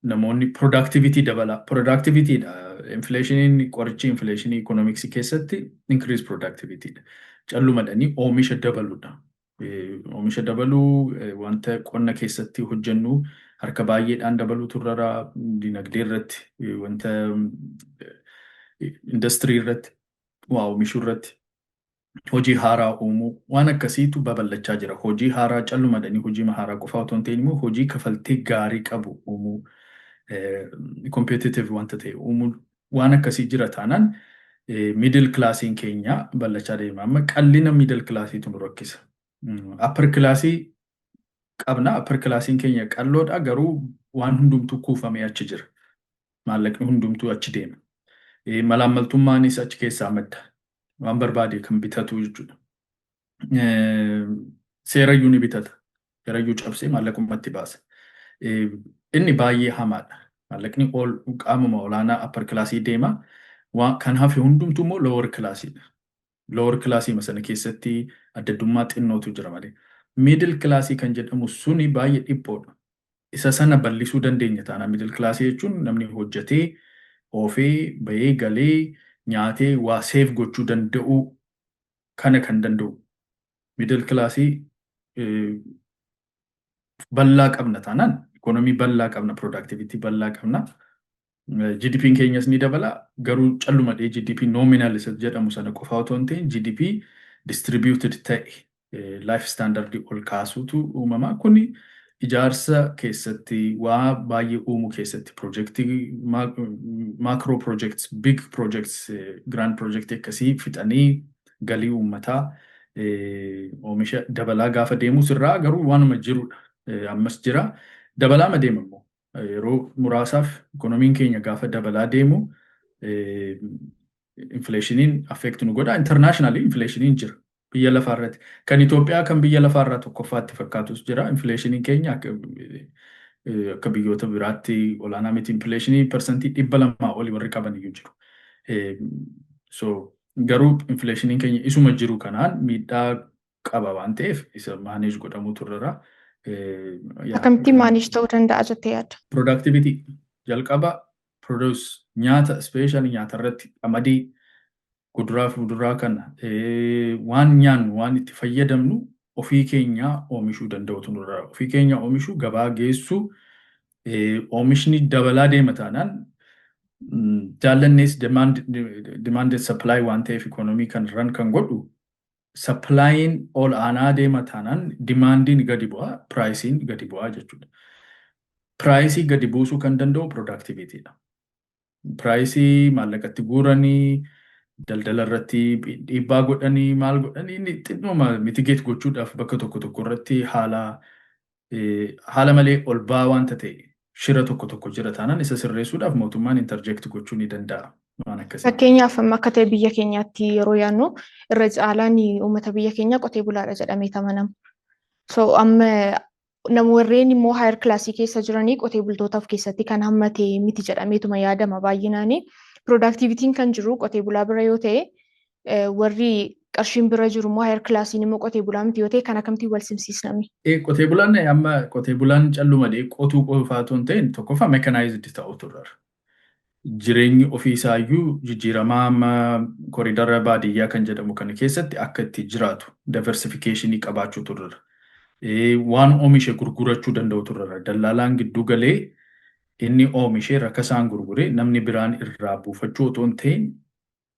B: namoonni productivity dabala. Productivityidha. Inflationiin qorichi inflationii economicsii keessatti increase productivityidha. Callumadhanii oomisha dabaluudha. Oomisha dabaluu, wanta qonna keessatti hojjennu harka baay'eedhaan dabaluutu irra, dinagdee irratti, wanta industirii irratti, waa oomishuu irratti, hojii haaraa uumuu, waan akkasiitu babal'achaa jira. Hojii haaraa callumadhanii hojii haaraa qofa otoo hin ta'in immoo hojii kafaltii gaarii qabu uumuu, competitive wanta ta'e uumuu, waan akkasii jira taanaan middle classiin keenya bal'achaa deema. Amma qallina middle classiitu nu rakkisa. Upper classii qabna. Upper classiin keenya qalloodha, garuu waan hundumtuu kuufamee achi jira. Maallaqni hundumtuu achi deema. Malaammaltummaanis achi keessaa madda. Waan barbaade kan bitatu jechuudha. Seerayyuu ni bitata. Seerayyuu cabsee maallaqumatti baasa. Inni baay'ee hamaadha. Maallaqni ol qaamuma olaanaa upper classii deema. Kan hafe hundumtuu immoo lower classiidha. Lower classii sana keessatti addaddummaa xinnootu jira malee. Middle classii kan jedhamu suni baay'ee dhiphoodha. Isa sana bal'isuu dandeenya taana, middle classii jechuun namni hojjetee oofee bahee galee nyaatee waa save gochuu danda'u kana kan danda'u. Middle classii bal'aa qabna taanaan, ikoonomii bal'aa qabna, productivity bal'aa qabna. GDP'n keenyas ni dabala, garuu callumadhee GDP nominal isa jedhamu sana qofa otoo hin ta'in GDP distributed ta'e life standard ol kaasuutu uumama. Kuni ijaarsa keessatti, waa baay'ee uumuu keessatti, projectii macro projects, big projects, grand project akkasii fixanii galii uummataa, oomisha dabalaa gaafa deemu sirraa, garuu waanuma jirudha. Ammas jira. Dabalaama deema immoo yeroo muraasaaf ikoonomiin keenya gaafa dabalaa deemu inflationiin affect nu godha. Internationally inflationiin jira. Biyya lafaa irratti. Kan Itoophiyaa kan biyya lafaa irraa tokkoffaatti fakkaatus jira. Inflationiin keenya akka biyyoota biraatti olaanaa miti. Inflationii 200% olii warri qaban iyyuu jiru. So garuu inflationiin keenya isuma jiru kanaan miidhaa qaba waan ta'eef, isa manage godhamuutu irra.
A: Akkamittiin manage ta'uu danda'a jettee yaadda?
B: Productivity jalqaba, produce nyaata, especially nyaata irratti, qamadii, kuduraa fi muduraa kana, waan nyaannu, waan itti fayyadamnu ofii keenya oomishuu danda'utu nurra. Ofii keenya oomishuu, gabaa geessuu, oomishni dabalaa deema taanaan Jaallannees demand and supply waan ta'eef, ikonomii kan run kan godhu supplyin ol aanaa deema taanaan demandiin gadi bu'aa, priceiin gadi bu'aa jechuudha. Priceii gadi buusuu kan danda'u productivityidha. Priceii maallaqatti guuranii, daldala irratti dhiibbaa godhanii, maal godhanii, inni xinnuma mitigate gochuudhaaf bakka tokko tokko irratti haala malee ol ba'aa wanta ta'e shira tokko tokko jira taanaan isa sirreessuudhaaf mootummaan interject gochuu ni danda'a. Waan akkasii.
A: Fakkeenyaaf, amma akka ta'e biyya keenyaatti yeroo yaadnu irra caalaan uummata biyya keenyaa qotee bulaadha jedhamee amanama. So amma nama warreen immoo higher classii keessa jiranii qotee bultoota of keessatti kan hammate miti jedhameetuma yaadama baay'inaani. Productivityn kan jiru qotee bulaa bira yoo ta'e, warri qarshiin bira jiru immoo higher classiin immoo qotee bulaa miti yoo ta'e, kan akkamittiin wal simsiisnami?
B: Qotee bulaan amma qotee bulaan callumadee qotuu qofaa otoo hin ta'in, tokkoffaa mechanized ta'utu irra. Jireenyi ofiisaayyuu jijjiiramaa amma corridora baadiyyaa kan jedhamu kana keessatti akka itti jiraatu diversificationii qabaachuutu irra. Waan oomishe gurgurachuu danda'utu irra. Dallaalaan gidduu galee inni oomishee rakasaan gurguree namni biraan irraa buufachuu otoo hin ta'in,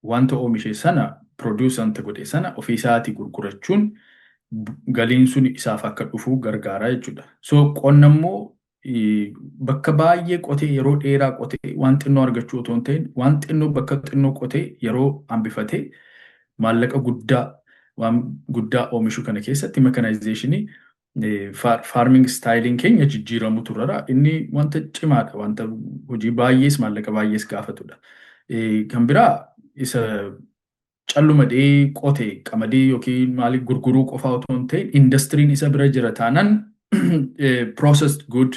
B: wanta oomishe sana, produce wanta godhe sana ofiisaatii gurgurachuun galiin sun isaaf akka dhufu gargaara jechuudha. So qonna immoo bakka baay'ee qotee, yeroo dheeraa qotee waan xinnoo argachuu otoo hin ta'in, waan xinnoo bakka xinnoo qotee yeroo hambifatee maallaqa guddaa, waan guddaa oomishuu kana keessatti mechanizationii, farming styleiin keenya jijjiiramutu irra. Inni wanta cimaadha, wanta hojii baay'ees maallaqa baay'ees gaafatudha. Kan biraa isa callumadhee qotee qamadii yookiin maaliif gurguruu qofaa otoo hin ta'in, indastiriin isa bira jira taanaan processed good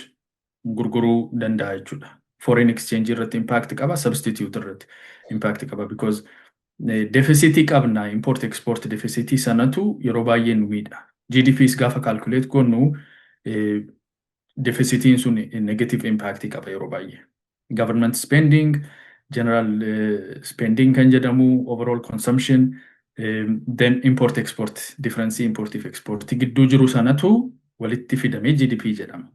B: gurguruu danda'a jechuudha. Foreign exchange irratti impact qaba, substitute irratti impact qaba, because deficitii qabna, import export deficitii sanatu yeroo baay'ee nu miidha. GDPs gaafa calculate goonu deficitiin sun negative impact qaba yeroo baay'ee. Government spending, general spending kan jedhamu, overall consumption, then import export difference, import fi export gidduu jiru sanatu walitti fidamee GDP jedhama.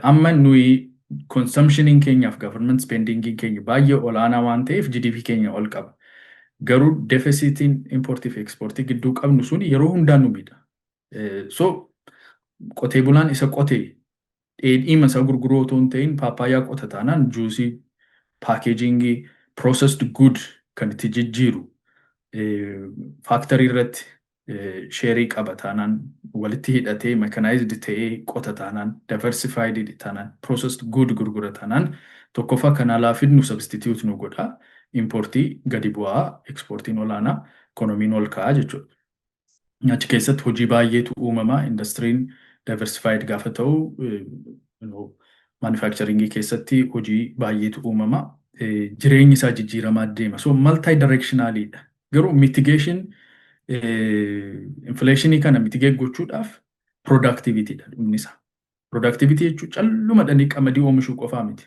B: Amma nuyi consumptioniin keenyaaf government spendingiin keenya baay'ee olaanaa waan ta'eef GDP keenya ol qaba. Garuu deficitiin importii fi exportii gidduu qabnu sun yeroo hundaa nu miidha. So qotee bulaan isa qotee dheedhiima isaa gurguruu otoo hin ta'in, paappaayyaa qota taanaan juiceii, packagingii, processed good kan itti jijjiiru factory irratti shareii qaba taanaan, walitti hidhatee mechanized ta'ee qota taanaan, diversified taanaan, processed good gurgura taanaan, tokkoffaa kan alaa fidnu substitute nu godha, importii gadi bu'aa, exportiin olaanaa, ikoonomiin ol ka'a jechuudha. Achi keessatti hojii baay'eetu uumamaa. Indastiriin diversified gaafa ta'u manufacturingii keessatti hojii baay'eetu uumama. Jireenyi isaa jijjiiramaa deema. So multi directionaliidha. Garuu mitigation inflationii kana mitigate gochuudhaaf productivityidha dhumni isaa. Productivity jechuun calluma dhanii qamadii oomishuu qofaa miti.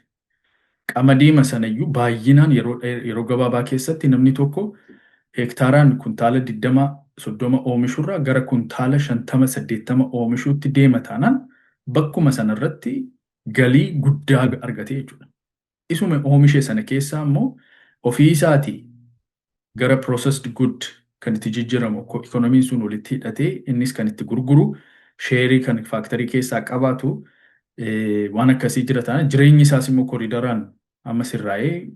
B: Qamadii sanayyuu baay'inaan yeroo gabaabaa keessatti namni tokko heektaaraan kuntaala 20 30 oomishurraa gara kuntaala 50 80 oomishuutti deema taanaan bakkuma sanarratti galii guddaa argate jechuudha. Isuma oomishe sana keessaa immoo ofii isaatii gara processed good kan itti jijjiiramu, ikoonomiin sun walitti hidhatee innis kan itti gurguru, shareii kan factory keessaa qabaatu, waan akkasii jira taanaan jireenyi isaas immoo corridoraan amma sirraa'ee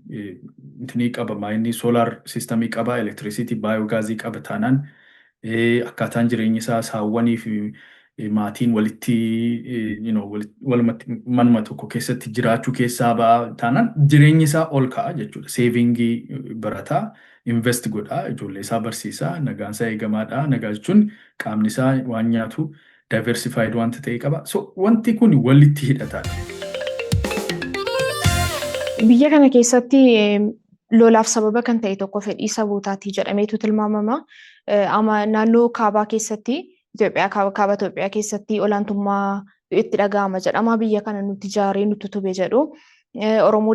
B: intinii qaba, maayinni solar systemii qaba, electricity, biogasii qaba taanaan, akkaataan jireenyi isaa saawwanii fi maatiin walitti walumatti manuma tokko keessatti jiraachuu keessaa ba'a taanaan jireenyi isaa ol ka'a jechuudha. Savingii barataa, invest godhaa, ijoollee isaa barsiisaa, nagaan isaa eegamaadha. Nagaa jechuun qaamni isaa waan nyaatu diversified wanta ta'e qaba. So wanti kun walitti hidhataadha.
A: Biyya kana keessatti lolaaf sababa kan ta'e tokko fedhii sabootaati jedhameetu tilmaamama. Amma naannoo kaabaa keessatti, Itoophiyaa kaaba Itoophiyaa keessatti olaantummaa itti dhaga'ama jedhama. Biyya kana nuti ijaaree nutti tube jedhu. Oromoo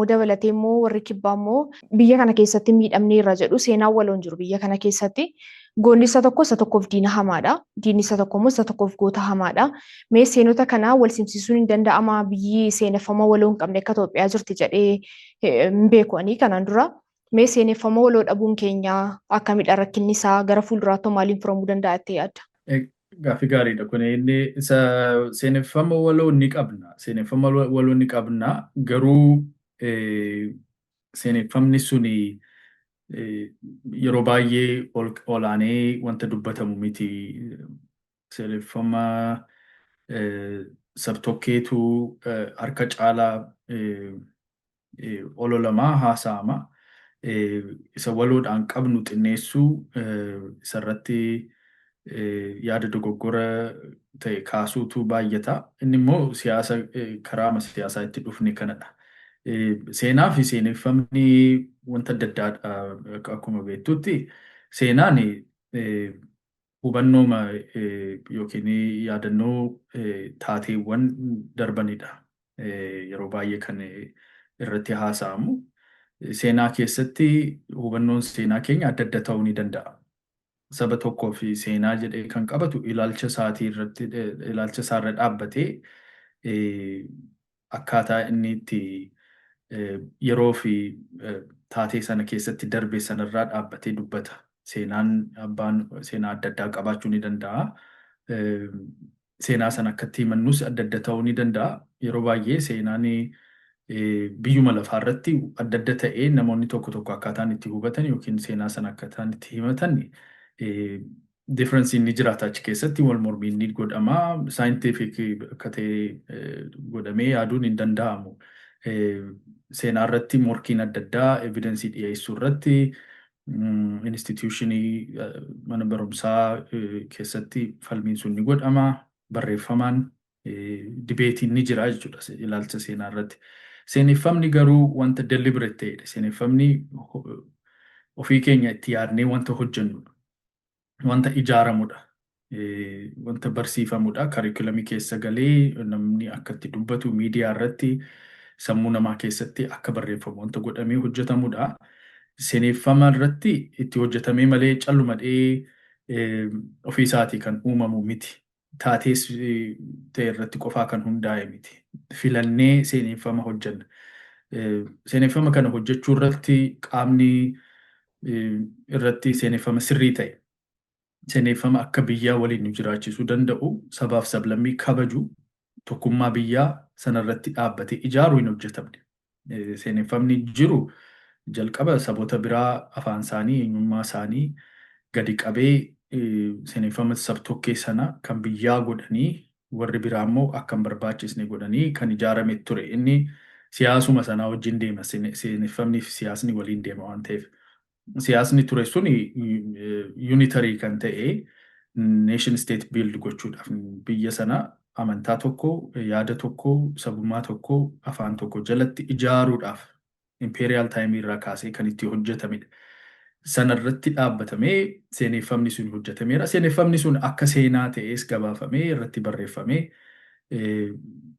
A: dabalatee immoo warri kibbaa immoo biyya kana keessatti miidhamneerra jedhu. Seenaan waloon jiru biyya kana keessatti. Goonni isa tokko isa tokkoof diina hamaadha. Diinni isa tokko immoo isa tokkoof goota hamaadha. Mee seenota kanaa wal simsiisuun hin danda'amaa? Biyyi seeneffama waloo hin qabne akka Itoophiyaa jirti jedhee hin beeku ani kanaan dura. Mee seeneffama waloo dhabuun keenya akkamidha, rakkinni isaa gara fuulduraatti maaliin furamuu danda'a jettee yaadda?
B: Gaaffii gaariidha. Kun inni isa seeneffama waloo ni qabna. Seeneffama waloo ni qabna. Garuu seeneffamni suni yeroo baay'ee olaanee wanta dubbatamu miti. Seeneffama sabtokkeetu harka caalaa ololamaa haasa'ama. Isa waloodhaan qabnu xinneessuu, isarratti yaada dogoggora ta'e kaasuutu baay'ata. Inni immoo siyaasa karaama siyaasaa itti dhufne kanadha. Seenaa fi seeneffamni wanta adda addaadha akkuma beektutti. Seenaan hubannooma yookiin yaadannoo taateewwan darbanidha. Yeroo baay'ee kan irratti haasa'amu. Seenaa keessatti hubannoon seenaa keenya adda adda ta'uu ni danda'a. Saba tokkoo fi seenaa jedhee kan qabatu ilaalcha isaatii irratti, ilaalcha isaarra dhaabbatee, akkaataa inni itti yeroo fi taatee sana keessatti darbe sanarraa dhaabbatee dubbata. Seenaan abbaan seenaa adda addaa qabaachuu ni danda'a. Seenaa sana akkatti himannus adda adda ta'uu ni danda'a. Yeroo baay'ee seenaan biyyuma lafaarratti adda adda ta'ee namoonni tokko tokko akkaataan itti hubatan yookiin seenaa sana akkaataan itti himatan difference ni jiraata. Achi keessatti wal mormiin ni godhama. Scientific akka ta'e godhamee yaaduun hin danda'amu. Seenaa irratti morkiin adda addaa evidence dhiyeessuu irratti institutionii mana barumsaa keessatti falmiin sun ni godhama. Barreeffamaan debateiin ni jira jechuudha ilaalcha seenaa irratti. Seeneffamni garuu wanta deliberate ta'edha. Seeneffamni ofii keenya itti yaadnee wanta hojjennudha. Wanta ijaaramudha. Wanta barsiifamudha. Curriculumii keessa galee namni akka itti dubbatu, miidiyaa irratti, sammuu namaa keessatti akka barreeffamu wanta godhamee hojjetamudha. Seeneffama irratti itti hojjetamee malee callumadhee ofii isaatii kan uumamu miti. Taatees ta'e irratti qofaa kan hundaa'e miti. Filannee seeneffama hojjenna. Seeneffama kana hojjechuu irratti qaamni irratti seeneffama sirrii ta'e, seeneffama akka biyyaa waliin nu jiraachisuu danda'u, sabaaf sablammii kabaju, tokkummaa biyyaa sanarratti dhaabbatee ijaaruu hin hojjetamne. Seeneffamni jiru jalqaba saboota biraa afaan isaanii, eenyummaa isaanii gadi qabee, seeneffama sabtokkee sana kan biyyaa godhanii, warri biraa immoo akka hin barbaachisne godhanii kan ijaarame ture. Inni siyaasuma sanaa wajjin deema. Seeneffamni fi siyaasni waliin deema waan ta'eef. Siyaasni ture suni unitary kan ta'e nation state build gochuudhaaf biyya sana amantaa tokko, yaada tokko, sabummaa tokko, afaan tokko jalatti ijaaruudhaaf imperial time irraa kaasee kan itti hojjetamedha. Sanarratti dhaabbatamee seeneffamni sun hojjetameera. Seeneffamni sun akka seenaa ta'es gabaafamee irratti barreeffamee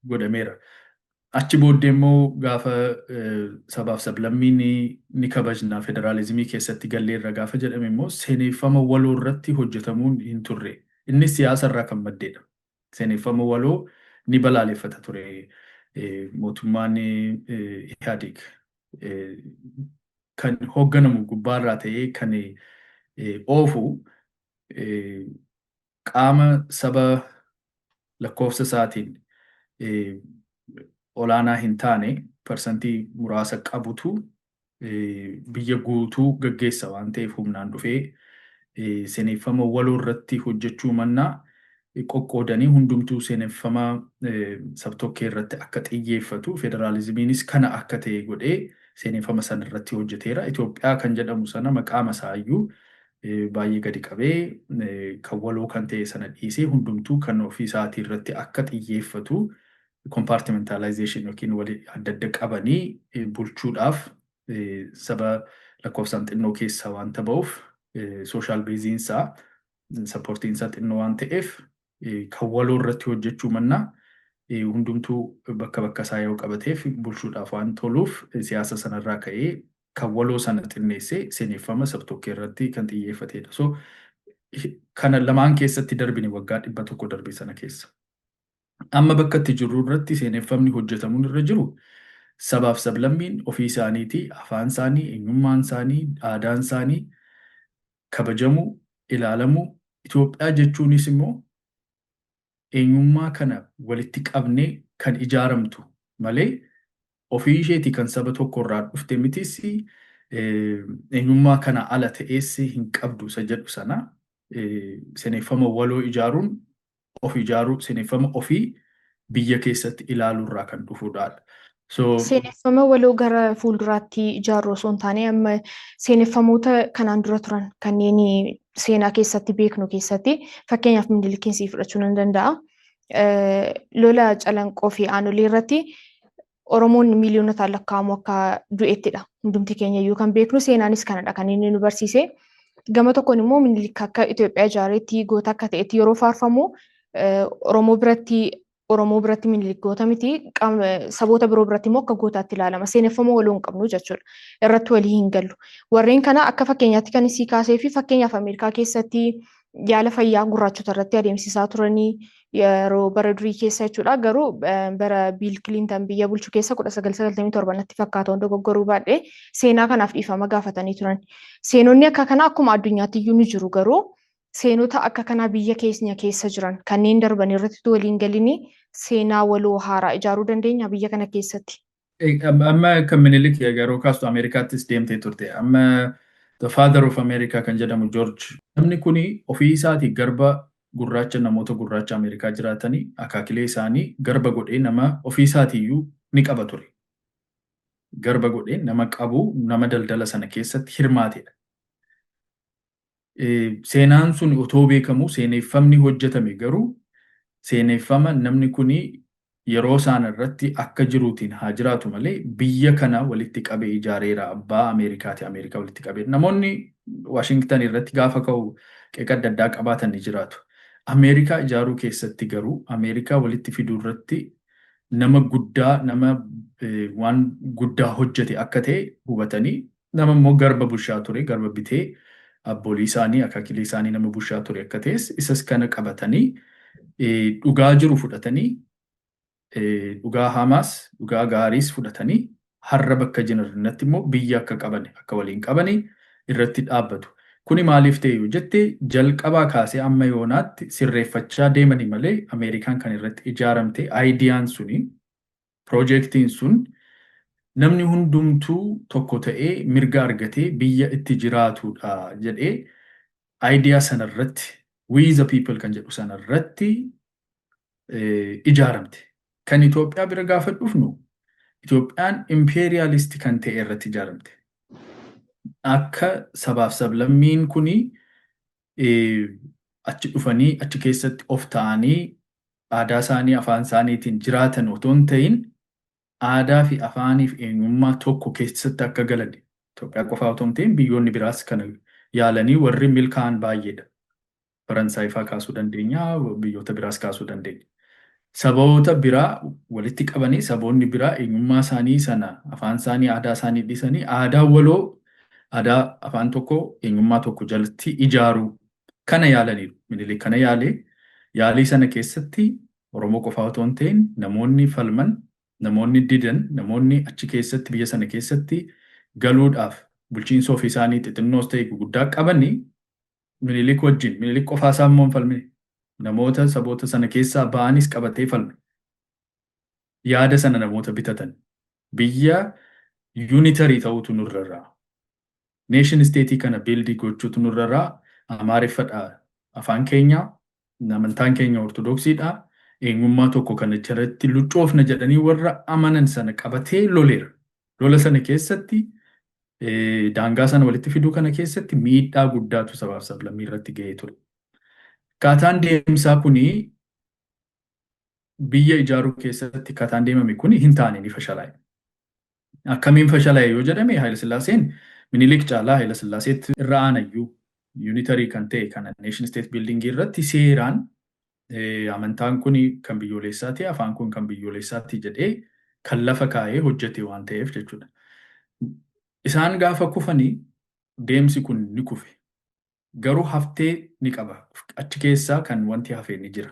B: godhameera. Achi booddee immoo gaafa sabaaf sablammiin ni kabajna, federaalizimii keessatti galleerra gaafa jedhame immoo seeneffama waloo irratti hojjetamuun hin turre. Innis siyaasa irraa kan maddeedha. Seeneffama waloo ni balaaleffata ture mootummaan Ihaadig. Kan hoogganamu gubbaarraa ta'ee kan oofu qaama saba lakkoofsa isaatiin olaanaa hin taane, parsantii muraasa qabutu biyya guutuu gaggeessa waan ta'eef, humnaan dhufee seeneffama waloo irratti hojjechuu mannaa qoqqoodanii hundumtuu seeneffama sabtokkee irratti akka xiyyeeffatu, federaalizimiinis kana akka ta'e godhee seeneffama sana irratti hojjeteera. Itoophiyaa kan jedhamu sana maqaama isaayyuu baay'ee gadi qabee, kan waloo kan ta'e sana dhiisee hundumtuu kan ofii isaatii irratti akka xiyyeeffatu, compartmentalization yookiin walii adda adda qabanii bulchuudhaaf, saba lakkoofsaan xinnoo keessaa waanta ba'uuf, social baseiinsaa, supportiinsaa xinnoo waan ta'eef, kan waloo irratti hojjechuu mannaa hundumtuu bakka bakka isaa yoo qabateef bulchuudhaaf waan toluuf, siyaasa sanarraa ka'ee kan waloo sana xinneessee seeneffama sabtokkee irratti kan xiyyeeffatedha. So Kana lamaan keessatti darbine waggaa 100 darbe sana keessa. Amma bakka itti jirru irratti seeneffamni hojjetamuun irra jiru sabaaf sablammiin ofii isaaniitii afaan isaanii, eenyummaan isaanii, aadaan isaanii kabajamuu, ilaalamuu, Itoophiyaa jechuunis immoo eenyummaa kana walitti qabnee kan ijaaramtu malee ofii isheetii kan saba tokko irraa dhufte mitis, eenyummaa kana ala ta'ees hin qabdu isa jedhu sana seeneffama waloo ijaaruun of ijaaruu, seeneffama ofii biyya keessatti ilaaluu irraa kan dhufudha. So,
A: Seeneffama waloo gara fuulduraatti ijaarru osoo hin taane, amma seeneffamoota kanaan dura turan kanneen seenaa keessatti beeknu keessatti, fakkeenyaaf Minilikiin fudhachuu nan danda'a. Lola Calanqoo fi Aanolee irratti Oromoon miiliyonotaan lakkaa'amu akka du'ettidha. Hundumti keenya iyyuu kan beeknu, seenaanis kanadha kan inni nu barsiise. Gama tokkoon immoo Minilik akka Itoophiyaa ijaareetti, goota akka ta'etti yeroo faarfamu, Oromoo biratti Minilik goota miti, saboota biroo biratti immoo akka gootaatti ilaalama. Seeneffama waloo hin qabnu jechuudha. Irratti walii hin gallu. Warreen kana akka fakkeenyaatti kan isii kaasee fi fakkeenyaaf Ameerikaa keessatti yaala fayyaa gurraachota irratti adeemsisaa turanii yeroo bara durii keessa jechuudha. Garuu bara Biil Kilintan biyya bulchu keessa 1997 natti fakkaata, hunda dogoggoruu baadhee, seenaa kanaaf dhiifama gaafatanii turan. Seenonni akka kanaa akkuma addunyaatti iyyuu ni jiru, garuu seenota akka kanaa biyya keenya keessa jiran kanneen darban irratti waliin galini seenaa waloo haaraa ijaaruu dandeenya biyya kana keessatti?
B: Amma kan Minilik yeroo kaastu Ameerikaattis deemtee turte. Amma The Father of America kan jedhamu George. Namni kuni ofii isaatii garba gurraacha, namoota gurraacha Ameerikaa jiraatanii akaakilee isaanii garba godhee nama ofii isaatiiyyuu ni qaba ture. Garba godhee nama qabu, nama daldala sana keessatti hirmaatedha. Seenaan sun otoo beekamu seeneffamni hojjetame garuu seeneffama namni kuni yeroo isaan irratti akka jiruutiin haa jiraatu malee biyya kana walitti qabee ijaareera, abbaa Ameerikaati, Ameerikaa walitti qabee. Namoonni Waashingtan irratti gaafa ka'u qeeqa adda addaa qabaatan ni jiraatu. Ameerikaa ijaaruu keessatti garuu, Ameerikaa walitti fiduu irratti nama guddaa, nama waan guddaa hojjete akka ta'e hubatanii, nama immoo garba bushaa ture, garba bitee abboolii isaanii, akaakilee isaanii nama bushaa ture akka ta'es isas kana qabatanii, dhugaa jiru fudhatanii, dhugaa hamaas dhugaa gaariis fudhatanii, har'a bakka jiran immoo biyya akka qaban, akka waliin qabanii irratti dhaabbatu. Kuni maaliif ta'e yoo jette, jalqabaa kaasee amma yoonaatti sirreeffachaa deemanii malee Ameerikaan kan irratti ijaaramte ideaan suni, piroojeektiin sun namni hundumtuu tokko ta'ee mirga argatee biyya itti jiraatudha jedhee idea sanarratti, "we the people" kan jedhu sanarratti ijaaramte. Kan Itoophiyaa bira gaafa dhufnu, Itoophiyaan imperialist kan ta'e irratti ijaaramte. Akka sabaaf sablammiin kuni achi dhufanii achi keessatti of ta'anii aadaa isaanii, afaan isaaniitiin jiraatan otoo hin ta'in, aadaa fi afaanii fi eenyummaa tokko keessatti akka galan. Itoophiyaa qofaa otoo hin ta'in biyyoonni biraas kana yaalanii warri milkaa'an baay'eedha. Faransaay fa'aa kaasuu dandeenya, biyyoota biraas kaasuu dandeenya. Saboota biraa walitti qabanii, saboonni biraa eenyummaa isaanii sana, afaan isaanii, aadaa isaanii dhiisanii, aadaa waloo, aadaa afaan tokko, eenyummaa tokko jalatti ijaaruu kana yaalaniiru. Minilik kana yaalee, yaalii sana keessatti Oromoo qofaa otoo hin ta'in namoonni falman, namoonni didan, namoonni achi keessatti biyya sana keessatti galuudhaaf bulchiinsa ofii isaanii xixinnoos ta'e guguddaa qabanii Minilik wajjin, Minilik qofaa isaa immoo hin falmine. Namoota saboota sana keessaa ba'anis qabatee falme. Yaada sana namoota bitatan. Biyya unitary ta'utu nurrarraa. Nation state kana build gochuutu nurrarraa. Amaariffadha afaan keenya, amantaan keenya Ortodoksiidha. Eenyummaa tokko kana jalatti luccoofna jedhanii warra amanan sana qabatee loleera. Lola sana keessatti, daangaa sana walitti fiduu kana keessatti miidhaa guddaatu sabaaf sablammii irratti ga'ee ture. Akkaataan deemsaa kuni, biyya ijaaruu keessatti akkaataan deemame kuni hin taane, ni fashalaa'e. Akkamiin fashalaa'e yoo jedhame, Haayila Sillaaseen Minilik caalaa Haayila Sillaaseetti irra aanayyuu unitary kan ta'e kana nation state building irratti seeraan amantaan kun kan biyyoolessaati, afaan kun kan biyyoolessaati jedhee kan lafa kaa'ee hojjete waan ta'eef jechuudha. Isaan gaafa kufanii deemsi kun ni kufe. Garuu haftee ni qaba. Achi keessaa kan wanti hafe ni jira.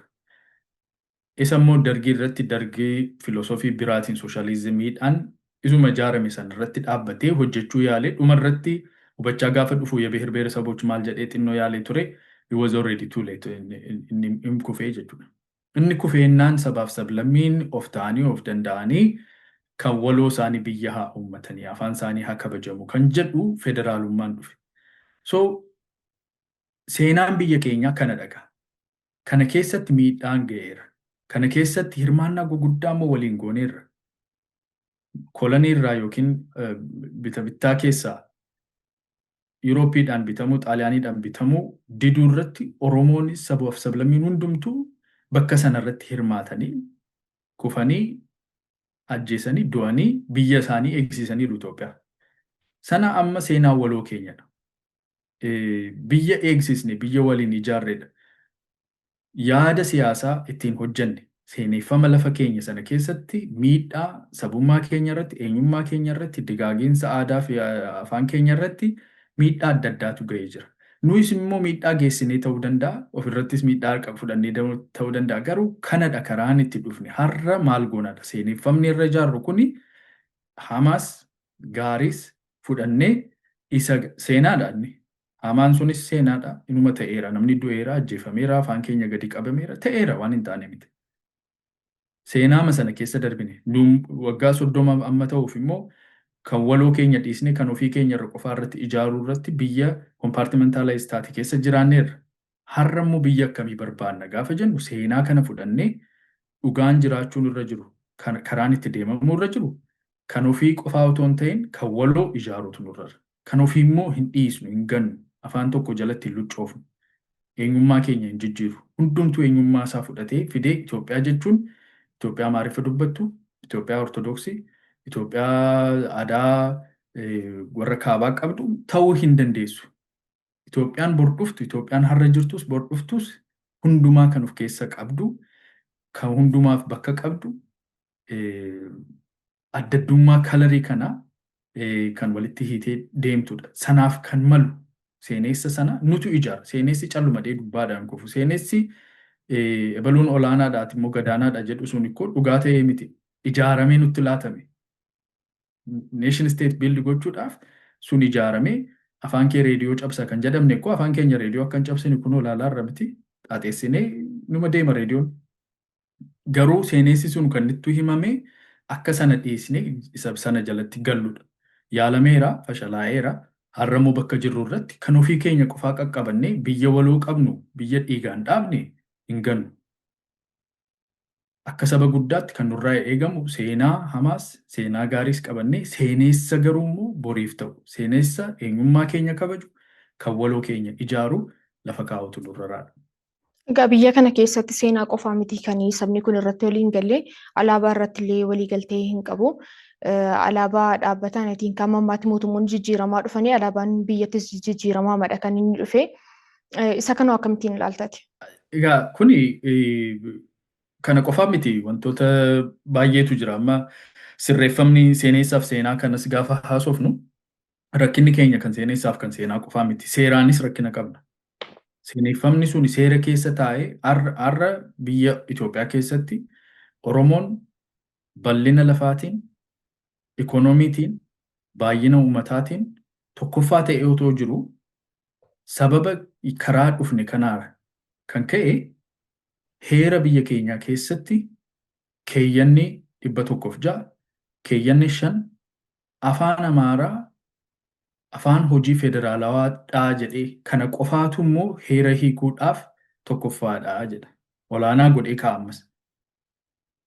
B: Isa immoo Dargii irratti, Dargii filosoofii biraatiin, sooshaalizimiidhaan isuma ijaarame sana irratti dhaabbatee hojjechuu yaalee, dhuma irratti hubachaa gaafa dhufu የብሔር ብሔረሰቦች maal jedhee xinnoo yaalee ture. It was already too late, inni inni kufee jechuudha. Inni kufeennaan sabaaf sablammiin of ta'anii, of danda'anii, kan waloo isaanii biyya haa uummatanii, afaan isaanii haa kabajamu kan jedhu federaalummaan dhufe. So seenaan biyya keenyaa kana dhaga. Kana keessatti miidhaan ga'eera. Kana keessatti hirmaannaa guguddaa immoo waliin gooneerra. Kolonii irraa yookiin bita bittaa keessaa, Yuurooppiidhaan bitamuu, Xaaliyaaniidhaan bitamuu diduu irratti Oromoon, sabaaf sablammiin hundumtuu bakka sana irratti hirmaatanii, kufanii, ajjeesanii, du'anii, biyya isaanii eegsisaniiru Itoophiyaa. Sana amma seenaa waloo keenyadha. Biyya eegsisne, biyya waliin ijaarredha. Yaada siyaasaa ittiin hojjenne, seeneffama lafa keenya sana keessatti miidhaa sabummaa keenya irratti, eenyummaa keenya irratti, digaagiinsa aadaa fi afaan keenya irratti miidhaa adda addaatu ga'ee jira. Nuyis immoo miidhaa geessinee ta'uu danda'a, ofirrattis miidhaa fudhannee ta'uu danda'a. Garuu kanadha karaan itti dhufne. Har'a maal goonadha? Seeneffamni irra ijaarru kuni hamaas gaariis fudhannee isa seenaadha inni. Hamaan sunis seenaadha. Inuma ta'eera. Namni du'eera, ajjeefameera, afaan keenya gadi qabameera. Ta'eera, waan hin taane miti. Seenaama sana keessa darbine. Waggaa 30 amma ta'uuf immoo kan waloo keenya dhiisne, kan ofii keenya irra qofaa irratti ijaaruu irratti biyya compartmentalized taate keessa jiraanneerra. Har'a immoo biyya akkamii barbaanna gaafa jennu, seenaa kana fudhannee dhugaan jiraachuun irra jiru, karaan itti deemamuu irra jiru, kan ofii qofaa otoo hin ta'in kan waloo ijaaruutu nurra jira. Kan ofii immoo hin dhiisnu, hin gannu, afaan tokko jalatti hin luccoofnu, eenyummaa keenya hin jijjiirru. Hundumtuu eenyummaa isaa fudhatee fidee Itoophiyaa jechuun Itoophiyaa Amaariffa dubbattu, Itoophiyaa Ortodoksii, Itoophiyaa aadaa warra kaabaa qabdu ta'uu hin dandeessu. Itoophiyaan bor dhuftu, Itoophiyaan har'a jirtus bor dhuftus hundumaa kan of keessa qabdu, kan hundumaaf bakka qabdu, addaddummaa colorii kana kan walitti hiitee deemtudha. Sanaaf kan malu seenessa sana nutu ijaara. Seenessi callumadhee gubbaadhaan kufu. Seenessi ebaluun olaanaadhaati immoo gadaanaadha jedhu sun ikkoo dhugaa ta'ee miti. Ijaaramee nutti laatame. Nation state build gochuudhaaf sun ijaaramee, afaan kee reediyoo cabsa kan jedhamne ikkoo afaan keenya reediyoo akka hin cabsine kunoo ilaalaarra miti. Xaaxeessinee numa deema reediyoon. Garuu seenessi sun kan nutti himame akka sana dhiisnee isa sana jalatti galludha. Yaalameera, fashalaa'eera. Har'a immoo bakka jirru irratti kan ofii keenya qofaa qaqqabannee, biyya waloo qabnu, biyya dhiigaan dhaabne hin gannu. Akka saba guddaatti kan nurraa eegamu seenaa hamaas seenaa gaariis qabannee, seenessa garuu immoo boriif ta'u, seenessa eenyummaa keenya kabaju, kan waloo keenya ijaaru lafa kaa'utu nurra raadha.
A: Egaa biyya kana keessatti seenaa qofaa miti kan sabni kun irratti waliin galle, alaabaa irratti illee walii galtee hin qabu. Alaabaa dhaabbataan ittiin kan ammaatti mootummoonni jijjiiramaa dhufanii alaabaan biyyattis jijjiiramaa madha kan inni dhufe. Isa kana akkamittiin ilaaltati?
B: Egaa kuni kana qofaa miti, wantoota baay'eetu jira. Amma sirreeffamni seenessaaf seenaa kanas gaafa haasofnu, rakkinni keenya kan seenessaaf kan seenaa qofaa miti. Seeraanis rakkina qabna. Seeneffamni sun seera keessa taa'ee har'a biyya Itoophiyaa keessatti Oromoon bal'ina lafaatiin, ikoonomiitiin, baay'ina uummataatiin tokkoffaa ta'ee otoo jiru, sababa karaa dhufne kanaa kan ka'e heera biyya keenyaa keessatti keeyyanni 106, keeyyanni 5 afaan Amaaraa afaan hojii federaalawaadhaa jedhee, kana qofaatu immoo heera hiikuudhaaf tokkoffaadha jedha. Olaanaa godhee kaa'ammas.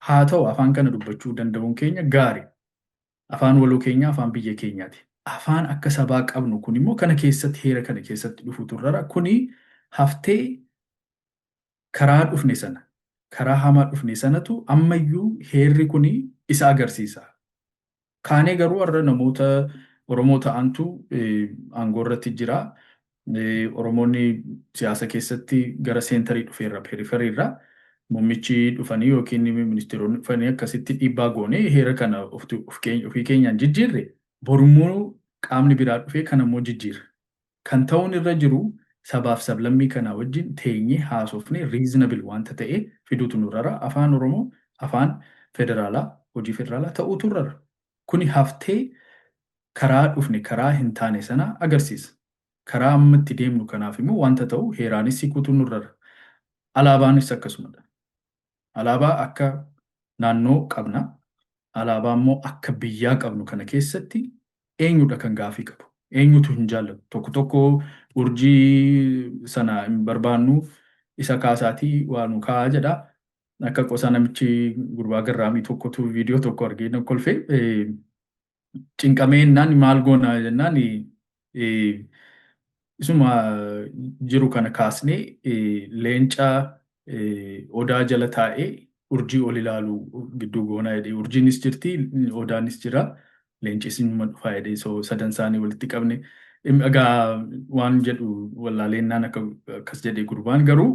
B: Haa ta'u, afaan kana dubbachuu danda'uun keenya gaarii. Afaan waloo keenya, afaan biyya keenyaati. Afaan akka sabaa qabnu kun immoo kana keessatti, heera kana keessatti dhufuutu irra. Kuni haftee karaa dhufne sana, karaa hamaa dhufne sanatu ammayyuu heerri kuni isa agarsiisa. Kaanee garuu har'a namoota Oromoo ta'antu aangoo irratti jira. Oromoonni siyaasa keessatti gara centerii dhufeerra, periphery irraa muummichi dhufanii yookiin ministeeronni dhufanii akkasitti dhiibbaa goonee heera kana ofii keenyaan jijjiirre, borummoo qaamni biraa dhufee kana immoo jijjiira. Kan ta'uun irra jiru Sabaaf sablammii kanaa wajjin teenyee haasofnee reasonable wanta ta'e fiduutu nurrara. Afaan Oromoo afaan federaalaa, hojii federaalaa ta'uutu nurrara. Kuni haftee karaa dhufne karaa hin taane sana agarsiisa. Karaa amma itti deemnu kanaaf immoo wanta ta'u heeraanis siquutu nurrara. Alaabaanis akkasumadha. Alaabaa akka naannoo qabna. Alaabaa immoo akka biyyaa qabnu kana keessatti eenyudha kan gaafii qabu? Eenyutu hin jaallatu? Tokko tokko urjii sana hin barbaannu, isa kaasaatii waa nu kaa'aa jedha. Akka qosaa namichi gurbaa garraamii tokkotu viidiyoo tokko argee na kolfe, cinqamee jennaan, maal goona jennaan, isuma jiru kana kaasnee leenca odaa jala taa'ee urjii ol ilaalu gidduu goonaa jedhee. Urjiinis jirti, odaanis jira, leencis inuma dhufaa jedhee. So sadan isaanii walitti qabne. Egaa waan jedhu wallaaleennaan akka akkas jedhee gurbaan. Garuu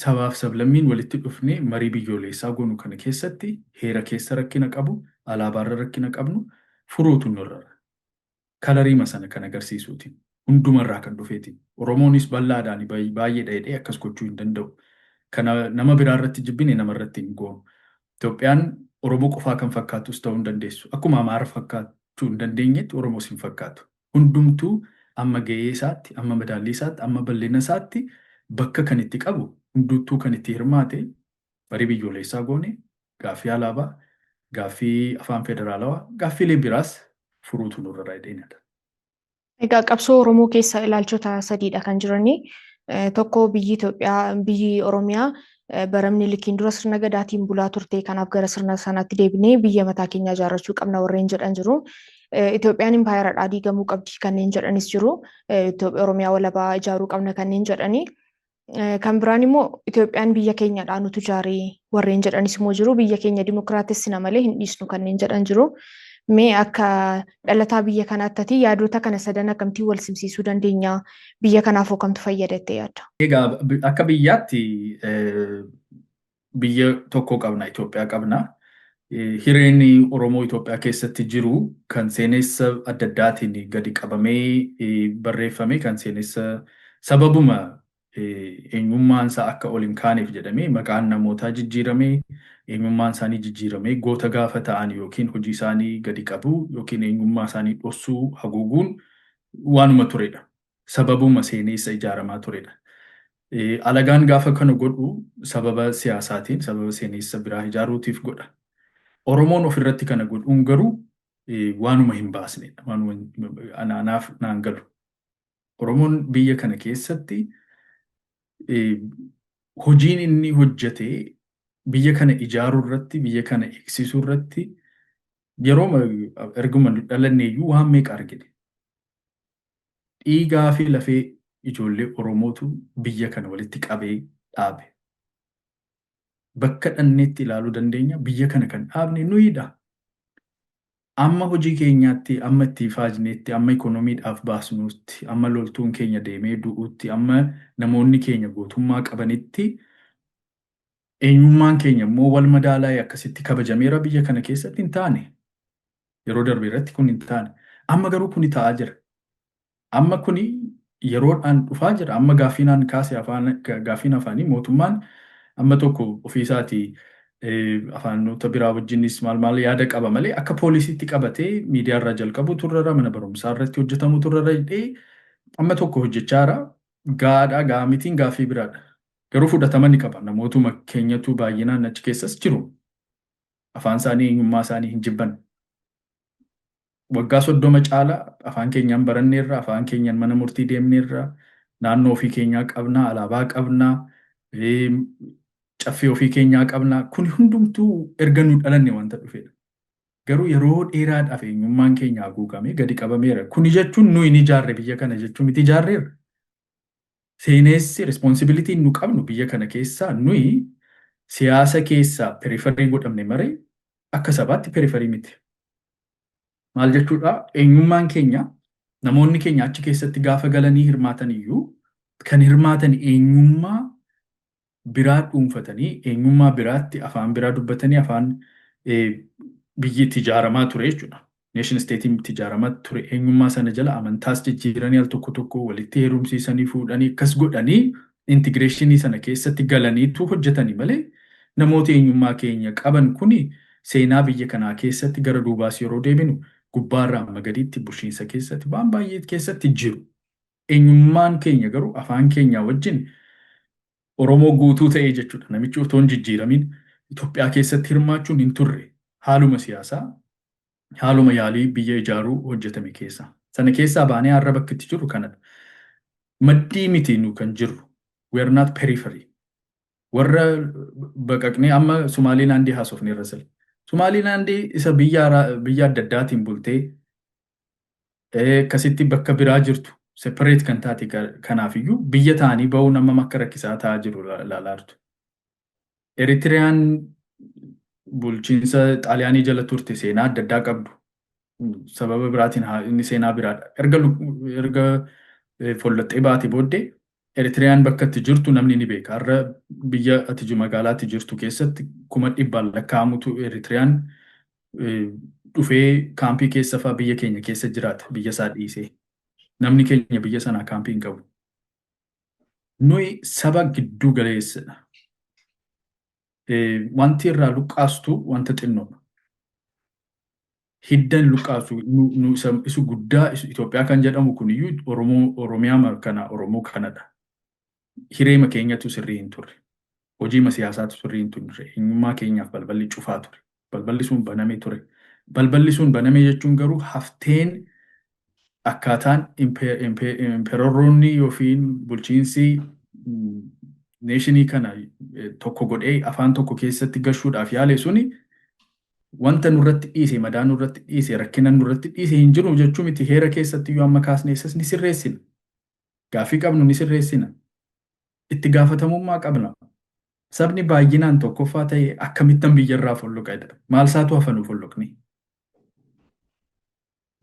B: sabaaf sablammiin walitti dhufnee marii biyyoolessaa goonu kana keessatti heera keessa rakkina qabu, alaabaarra rakkina qabnu furuutu nurra. Coloriima sana kan agarsiisuuti. Hundumarraa kan dhufeeti. Oromoonis bal'aadhaan baay'eedha jedhee akkas gochuu hin danda'u. Kana nama biraa irratti jibbine namarratti hin goonu. Itoophiyaan Oromoo qofaa kan fakkaattus ta'uu hin dandeessu. Akkuma Amaara fakkaachuu hin dandeenyetti Oromoos hin fakkaatu. Hundumtuu amma gahee isaatti, amma madaallii isaatti, amma bal'ina isaatti bakka kan itti qabu, hundumtuu kan itti hirmaate marii biyyoolessaa goone gaaffii alaabaa, gaaffii afaan federaalawaa, gaaffiilee biraas furuutu nurra jedhee.
A: Egaa qabsoo Oromoo keessa ilaalchota sadiidha kan jiranii. Tokko, biyyi Itoophiyaa, biyyi Oromiyaa bara Minilikiin dura sirna gadaatiin bulaa turte, kanaaf gara sirna sanaatti deebinee biyya mataa keenyaa ijaarrachuu qabna warreen jedhan jiru. Itoophiyaan impaayeradhaa, diigamuu qabdi kanneen jedhanis jiru. Oromiyaa walabaa ijaaruu qabna kanneen jedhani. Kan biraan immoo Itoophiyaan biyya keenyadhaa, nutu ijaaree warreen jedhanis immoo jiru. Biyya keenya dimokiraatessina malee hin dhiisnu kanneen jedhan jiru. Mee akka dhalataa biyya kanaatti yaadota kana sadan akkamittiin wal simsiisuu dandeenya? Biyya kanaaf hoo kamtu fayyada jettee yaadda?
B: Egaa akka biyyaatti biyya tokko qabna, Itoophiyaa qabna. Hireen Oromoo Itoophiyaa keessatti jiru kan seenessa adda addaatiin gadi qabamee barreeffame, kan seenessa sababuma eenyummaan isaa akka ol hin kaaneef jedhamee maqaan namootaa jijjiiramee, eenyummaan isaanii jijjiiramee, goota gaafa ta'an yookiin hojii isaanii gadi qabu yookiin eenyummaa isaanii dhoksuu, haguuguun waanuma turedha. Sababuma seenessa ijaaramaa turedha. Alagaan gaafa kana godhu sababa siyaasaatiin, sababa seenessa biraa ijaaruutiif godha. Oromoon ofirratti kana godhuun garuu waanuma hin baasnedha. Waanuma anaaf naan galu. Oromoon biyya kana keessatti hojiin inni hojjete biyya kana ijaaruu irratti, biyya kana eegsisuu irratti, yeroo erguma dhalanne iyyuu waan meeqa argine. Dhiigaa fi lafee ijoollee Oromootu biyya kana walitti qabee dhaabe. Bakka dhanneetti ilaaluu dandeenya, biyya kana kan dhaabne nuyidha. Amma hojii keenyaatti, amma itti ifaajneetti, amma ikoonomiidhaaf baasnuutti, amma loltuun keenya deemee du'uutti, amma namoonni keenya gootummaa qabanitti, eenyummaan keenya immoo wal madaalaa akkasitti kabajameera biyya kana keessatti hin taane. Yeroo darbe irratti kun hin taane. Amma garuu kuni ta'aa jira. Amma kuni yeroodhaan dhufaa jira. Amma gaaffiinaan kaase afaan, gaaffiin afaanii, mootummaan amma tokko ofiisaatii afaanota biraa wajjinis maal maal yaada qaba malee akka poolisiitti qabatee miidiyaa irraa jalqabu turrara, mana barumsaa irratti hojjetamu turrara jedhee amma tokko hojjechaa jira. Gaadhaa gaa mitiin gaaffii biraadha. Garuu fudhatama ni qaba. Namootuma keenyatu baay'inaan achi keessas jiru. Afaan isaanii, eenyummaa isaanii hin jibban. Waggaa 30 caala afaan keenyaan baranneerra, afaan keenyaan mana murtii deemneerra, naannoo ofii keenyaa qabna, alaabaa qabna, caffee ofii keenyaa qabna. Kun hundumtuu erga nu dhalanne wanta dhufedha. Garuu yeroo dheeraadhaaf eenyummaan keenya haguugamee gadi qabameera. Kuni jechuun nuyi ni ijaarre biyya kana jechuun miti, ijaarreerra. Seenessi responsibilityn nu qabnu biyya kana keessaa, nuyi siyaasa keessaa periphery godhamne malee akka sabaatti periphery miti. Maal jechuudha? Eenyummaan keenya, namoonni keenya achi keessatti gaafa galanii hirmaatan iyyuu kan hirmaatan eenyummaa biraa dhuunfatanii, eenyummaa biraatti, afaan biraa dubbatanii, afaan biyyi itti ijaaramaa ture jechuudha. Nation stateiin itti ijaaramaa ture. Eenyummaa sana jala amantaas jijjiiranii, al tokko tokko walitti heerumsiisanii, fuudhanii, akkas godhanii integrationii sana keessatti galaniitu hojjetanii malee, namoota eenyummaa keenya qaban kuni seenaa biyya kanaa keessatti gara duubaas yeroo deebinu gubbaarraa amma gadiitti bulchiinsa keessatti waan baay'ee keessatti jiru. Eenyummaan keenya garuu afaan keenyaa wajjin Oromoo guutuu ta'ee jechuudha. Namichi otoo hin jijjiiramin Itoophiyaa keessatti hirmaachuun hin turre, haaluma siyaasaa, haaluma yaalii biyya ijaaruu hojjetame keessa. Sana keessaa baanee har'a bakki itti jirru kanadha. Maddii miti nu kan jirru. We are not periphery. Warra baqaqnee amma Sumaalilaandii haasofne irra sila. Sumaalilaandii isa biyya adda addaatiin bultee akkasitti bakka biraa jirtu, separate kan taate, kanaafiyyuu biyya ta'anii bahuun amma akka rakkisaa ta'aa jiru ilaalaa jirtu. Eritiriyaan bulchiinsa Xaaliyaanii jala turte, seenaa adda addaa qabdu. Sababa biraatiin inni seenaa biraadha. Erga follaxxee baate booddee Eritiriyaan bakka itti jirtu namni ni beeka. Har'a biyya ati magaalaatti jirtu keessatti 100,000 lakkaa'amutu Eritiriyaan dhufee kaampii keessa fa'aa biyya keenya keessa jiraata, biyya isaa dhiisee. Namni keenya biyya sanaa kaampii hin qabu. Nuyi saba gidduu galeessadha. Wanti irraa luqqaastu wanta xinnoodha. Hiddan luqqaasu nu isu guddaa Itoophiyaa kan jedhamu kuniyyuu Oromoo, Oromiyaa kana, Oromoo kanadha. Hireema keenyatu sirrii hin turre. Hojiima siyaasaatu sirrii hin turre. Eenyummaa keenyaaf balballi cufaa ture. Balballi sun banamee ture. Balballi sun baname jechuun garuu hafteen akkaataan emperorroonni yookiin bulchiinsi nationii kana tokko godhee afaan tokko keessatti gashuudhaaf yaale suni wanta nurratti dhiise, madaa nurratti dhiise, rakkina nurratti dhiise hin jiru jechuu miti. Heera keessatti iyyuu amma kaasne isas ni sirreessina. Gaaffii qabnu ni sirreessina. Itti gaafatamummaa qabna. Sabni baay'inaan tokkoffaa ta'e akkamittan biyyarraa folloqa jedha. Maal isaatu hafa nu folloqni?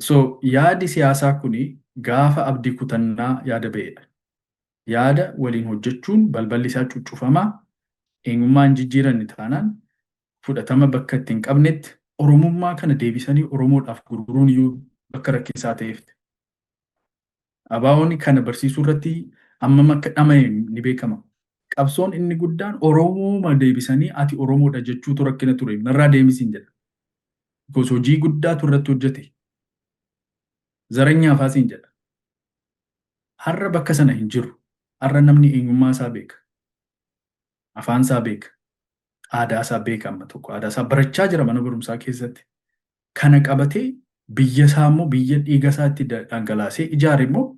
B: So yaadi siyaasaa kuni gaafa abdii kutannaa yaada ba'edha. Yaada waliin hojjechuun balballi isaa cuccufamaa, eenyummaa hin jijjiiranne taanaan fudhatama bakka itti hin qabnetti, Oromummaa kana deebisanii Oromoodhaaf gurguruun iyyuu bakka rakkisaa ta'eef. ABO'n kana barsiisuu irratti hammam akka dhama'e ni beekama. Qabsoon inni guddaan Oromooma deebisanii ati Oromoodha jechuutu rakkina ture. Narraa deemisiin jedha. Because hojii guddaatu irratti hojjete. Zaranyaa faasiin jedha. Har'a bakka sana hin jiru. Har'a namni eenyummaa isaa beeka. Afaan isaa beeka. Aadaa isaa beeka amma tokko. Aadaa isaa barachaa jira mana barumsaa keessatti. Kana qabatee biyya isaa immoo, biyya dhiiga isaa itti dhangalaasee ijaare immoo,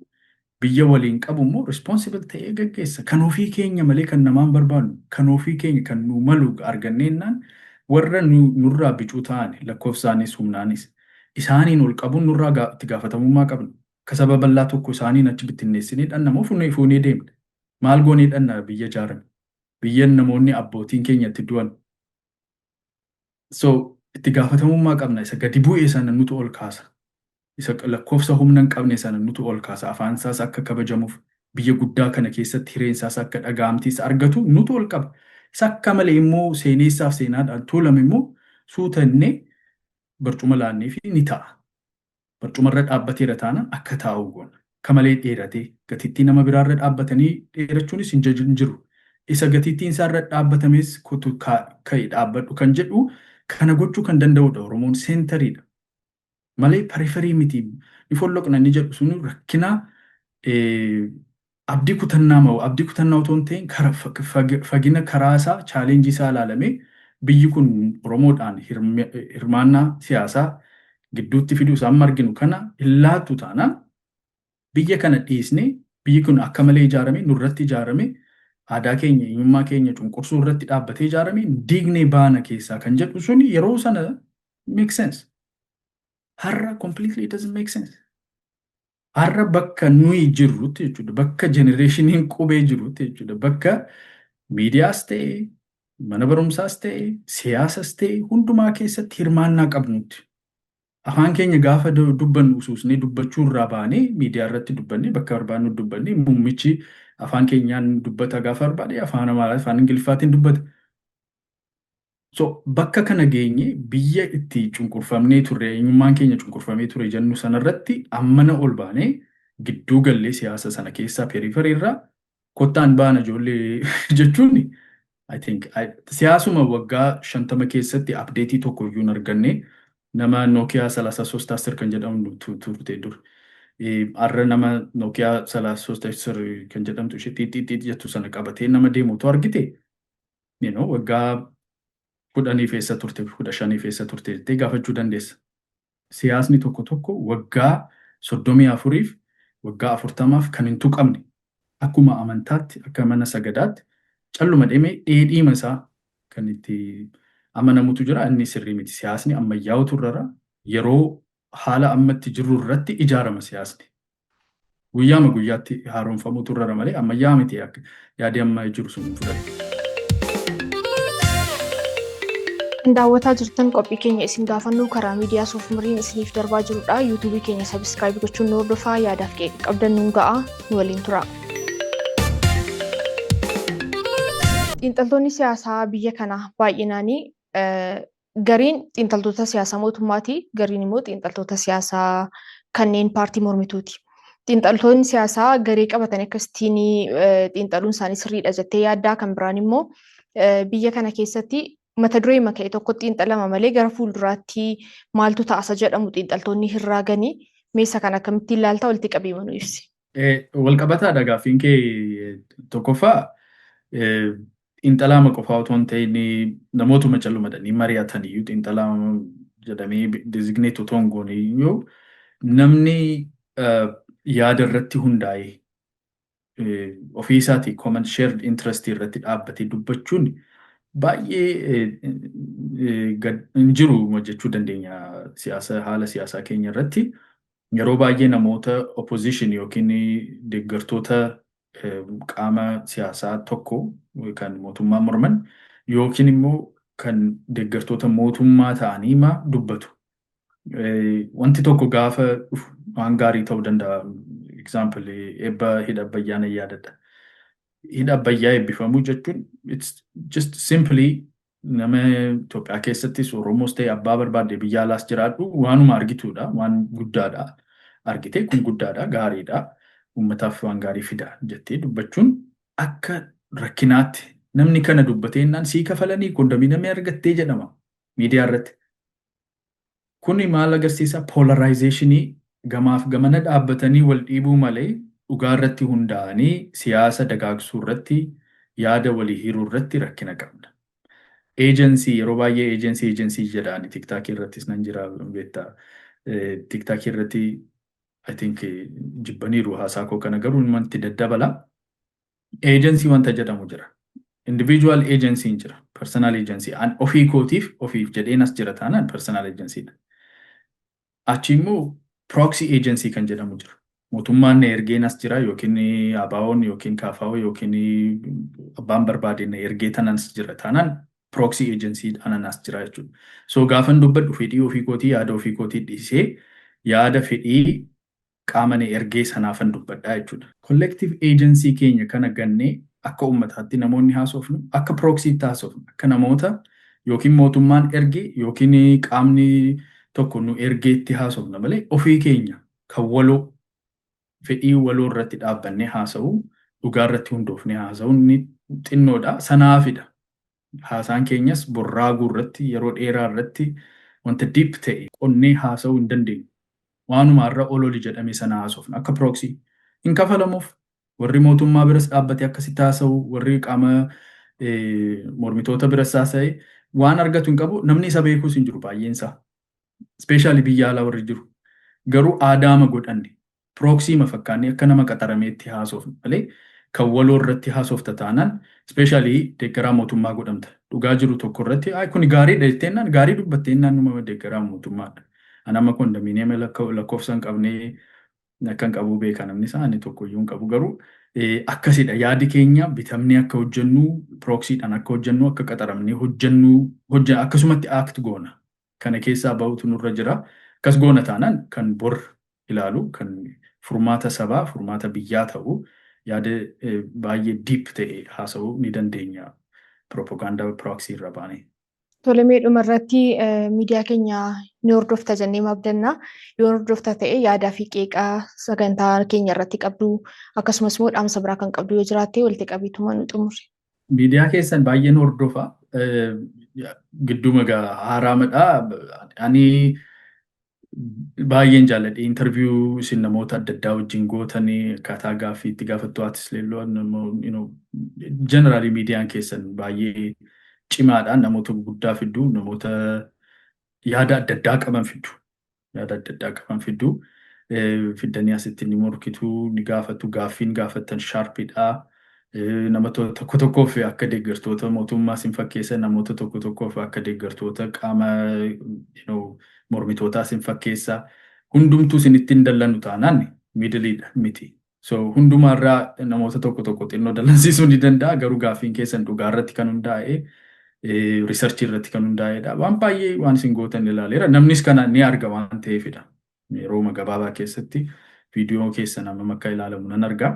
B: biyya waliin qabu immoo responsible ta'ee gaggeessa. Kan ofii keenya malee kan namaan barbaannu, kan ofii keenya kan nu malu arganneennaan, warra nurraa bicuu ta'an lakkoofsaanis humnaanis isaaniin ol qabuun nurraa itti gaafatamummaa qabna. Akka saba bal'aa tokko isaaniin achi bittinneessinee dhanna fuunee fuunee deemna. Maal goonee dhanna biyya ijaarame? Biyya namoonni abbootiin keenya itti du'an. So itti gaafatamummaa qabna. Isa gadi bu'e sana nutu ol kaasa. Isa lakkoofsa humna hin qabne sana nutu ol kaasa. Afaan isaas akka kabajamuuf, biyya guddaa kana keessatti hireen isaas akka dhaga'amtiis argatu nutu ol qaba. Isa akka malee immoo seeneessaaf seenaadhaan tuulame immoo suutannee barcuma laannee fi ni ta'a. Barcumarra dhaabbateera taanaan akka taa'u goona. Akka malee dheeratee gatittii nama biraarra dhaabbatanii dheerachuunis hin jiru. Isa gatittiin isaarra dhaabbatames kutu ka'i dhaabbadhu kan jedhu kana gochuu kan danda'udha. Oromoon centeriidha. Malee periphery miti. Ni folloqna inni jedhu sun rakkina abdii kutannaa moo abdii kutannaa otoo hin ta'in, fagina karaa isaa, challengeii isaa ilaalamee, biyyi kun Oromoodhaan hirmaannaa siyaasaa gidduutti fiduu isaan marginu kana hin laattu taanaan, biyya kana dhiisnee, biyyi kun akka malee ijaarame, nurratti ijaarame, aadaa keenya, eenyummaa keenya cunqursuu irratti dhaabbatee ijaarame, diignee baana keessaa kan jedhu sun yeroo sana make sense. Har'a completely it doesn't make sense. Har'a bakka nuyi jirrutti jechuudha. Bakka generationiin qubee jirutti jechuudha. Bakka miidiyaas ta'e, mana barumsaas ta'e, siyaasas ta'e, hundumaa keessatti hirmaannaa qabnutti. Afaan keenya gaafa dubbannu usuusnee dubbachuu irraa baanee miidiyaa irratti dubbannee, bakka barbaadnu dubbannee, muummichi afaan keenyaan dubbata gaafa barbaade, afaan Amaaraa, afaan Ingiliffaatiin dubbata. So bakka kana geenye, biyya itti cunqurfamnee turre, eenyummaan keenya cunqurfamee ture jennu sanarratti ammana ol baanee gidduu gallee siyaasa sana keessaa periphery irraa kottaan baana ijoollee jechuun, I think siyaasuma waggaa 50 keessatti update tokko iyyuu hin arganne. Nama Nokia 3310 kan jedhamu turte dur. Har'a nama Nokia 3310 kan jedhamtu ishee xixixiixi jettu sana qabatee nama deemutu argite, waggaa 10f eessa turte, 15f eessa turte jettee gaafachuu dandeessa. Siyaasni tokko tokko waggaa 34f, waggaa 40f kan hin tuqamne, akkuma amantaatti, akka mana sagadaatti calluma deemee dheedhiima isaa kan itti amanamutu jira. Inni sirrii miti. Siyaasni ammayyaa'utu irra yeroo haala ammatti jirru irratti ijaarama siyaasni. Guyyaama guyyaatti haaromfamutu irra malee ammayyaa miti, akka yaadii amma jiru sun hin fudhatu.
A: Kan daawwataa jirtan qophii keenya isin gaafannuu karaa miidiyaa Soofumariin isiniif darbaa jirudha. Yuutuubii keenya subscribe gochuun nu hordofaa, yaadaaf qeeqa qabdan nuun ga'a, nu waliin tura. Xiinxaltoonni siyaasaa biyya kanaa baay'inaanii gariin xiinxaltoota siyaasaa mootummaati, gariin immoo xiinxaltoota siyaasaa kanneen paartii mormituuti. Xiinxaltoonni siyaasaa garee qabatanii akkasittiin xiinxaluun isaanii sirriidha jettee yaaddaa? Kan biraan immoo biyya kana keessatti mata duree ka'e tokkotti xiinxalama malee gara fuulduraatti maaltu ta'asa jedhamu xiinxaltoonni hin raaganii. Meessa kan akkamittiin ilaaltaa, walitti qabeema nu ibsi.
B: Walqabataadha gaaffiin kee. Tokkoffaa, xiinxalaama qofaa otoo hin ta'in namootuma callumadhanii mari'atan iyyuu xiinxalaa jedhamee designate otoo hin goone iyyuu, namni yaada irratti hundaa'ee ofii isaatii common shared interest irratti dhaabbatee dubbachuun baay'ee hin jiru jechuu dandeenya. Siyaasa, haala siyaasaa keenya irratti yeroo baay'ee namoota opposition yookiin deeggartoota qaama siyaasaa tokko kan mootummaa morman yookiin immoo kan deeggartoota mootummaa ta'anii ma dubbatu. Wanti tokko gaafa dhufu waan gaarii ta'uu danda'a. Example, eebba hidha Abbayyaa nan yaadadha. Hidha Abbayyaa eebbifamuu jechuun it's just simply nama Itoophiyaa keessattis Oromoos ta'e abbaa barbaadde biyya alaas jiraadhu waanuma argituudha, waan guddaadha. Argite, kun guddaadha, gaariidha, uummataaf waan gaarii fida jettee dubbachuun akka rakkinaatti namni kana dubbatee innaan sii kafalanii kondominiyeemii argattee jedhama miidiyaa irratti. Kuni maal agarsiisa? Polarization gamaaf gamana dhaabbatanii wal dhiibuu malee dhugaa irratti hundaa'anii siyaasa dagaagsuu irratti, yaada walii hiruu irratti rakkina qabna. Agency, yeroo baay'ee agency agency jedhaani, TikTokii irrattis nan jira beektaa. TikTokii irratti I think jibbaniiru haasaa koo kana, garuu wanti daddabala. Agency wanta jedhamu jira. Individual agency jira. Personal agency. An ofii kootiif ofiif jedheen as jira taanaan personal agency dha. Achi immoo proxy agency kan jedhamu jira. Mootummaan na ergeen as jira yookiin ABO'n yookiin KFO yookiin abbaan barbaade na ergee tanan as jira taanaan proxy agency anan as jira jechuudha. So gaafan dubbadhu fedhii ofii kootii, yaada ofii kootii dhiisee yaada fedhii qaama na ergee sanaafan dubbadhaa jechuudha. Collective agency keenya kana gannee akka uummataatti namoonni haasofnu akka proxytti haasofnu, akka namoota yookiin mootummaan erge yookiin qaamni tokko nu ergeetti haasofna malee ofii keenya kan waloo, fedhii waloo irratti dhaabbannee haasa'uu, dhugaa irratti hundoofnee haasa'uun ni xinnoodha. Sanaafidha. Haasaan keenyas borraaguu irratti, yeroo dheeraa irratti wanta deep ta'e qonnee haasa'uu hin dandeenyu. Waanuma har'a ololi jedhame sana haasofna akka proxy. Hin kafalamuuf warri mootummaa biras dhaabbatee akkasitti haasa'u, warri qaama mormitoota biras haasa'e waan argatu hin qabu, namni isa beekuus hin jiru baay'een isaa. Especially biyya alaa warri jiru. Garuu aadaama godhanne proxy ma fakkaannee akka nama qaxarameetti haasofnu malee kan waloo irratti haasofta taanaan especially deeggaraa mootummaa godhamta. Dhugaa jiru tokko irratti ay kun gaariidha jetteennaan, gaarii dubbatteennaan numa deeggaraa mootummaadha. Ani amma kondominiyeema lakkoofsa hin qabnee akka hin qabu beeka namni isaa, ani tokko iyyuu hin qabu, garuu akkasidha yaadi keenya. Bitamnee akka hojjennu, proxydhaan akka hojjennu, akka qaxaramnee hojjennu akkasumatti act goona. Kana keessaa bahutu nurra jira. Akkas goona taanaan kan bor ilaalu, kan furmaata sabaa, furmaata biyyaa ta'u, yaada baay'ee deep ta'e haasa'uu ni dandeenya. Propagaandaa proxy irra baanee.
A: Tole, mee dhumarratti miidiyaa keenya ni hordofta jennee abdanna. Yoo hordofta ta'e, yaadaa fi qeeqaa sagantaa keenya irratti qabdu, akkasumas immoo dhaamsa biraa kan qabdu yoo jiraatte, walitti qabiituma nu xumuri.
B: Miidiyaa keessan baay'een hordofa. Gidduma egaa haaraamadha. Ani baay'een jaalladhe interview isin namoota adda addaa wajjin gootanii, akkaataa gaaffii itti gaafattu, atis leelloo, generally miidiyaan keessan baay'ee cimaadha. Namoota gurguddaa fiddu, namoota yaada adda addaa qaban fiddu. Yaada adda addaa qaban fiddu. Fiddanii asitti ni morkitu, ni gaafatu, gaaffiin gaafattan sharpiidha. Nama tokko tokkoof akka deeggartoota mootummaa sin fakkeessa, namoota tokko tokkoof akka deeggartoota qaama mormitootaa sin fakkeessa. Hundumtuu isinitti hin dallanu taanaan middleiidha miti. So hundumaarraa namoota tokko tokko xinnoo dallansiisuu ni danda'a, garuu gaaffiin keessan dhugaa irratti kan hundaa'e, researchii irratti kan hundaa'edha. Waan baay'ee waan isin gootan ilaaleera. Namnis kana ni arga waan ta'eefidha. Yeroo gabaabaa keessatti viidiyoo keessan hammam akka ilaalamu nan arga.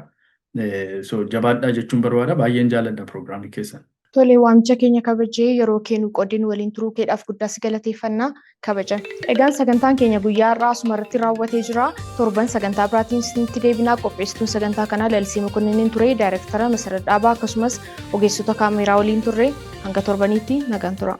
B: So jabaadhaa jechuun barbaada. Baay'een jaalladha piroogiraamii keessan.
A: Tole, waamicha keenya kabajee yeroo keenu qodiin waliin turuu keedhaaf guddaa si galateeffannaa, kabajan. Egaan sagantaan keenya guyyaa har'aa asuma irratti raawwatee jira. Torban sagantaa biraatiin isinitti deebinaa. Qopheessituun sagantaa kanaa Lalisee Mokonninniin ture. Daayirektara Masarat Dhaabaa akkasumas ogeessota kaameeraa waliin turre. Hanga torbaniitti nagaan tura.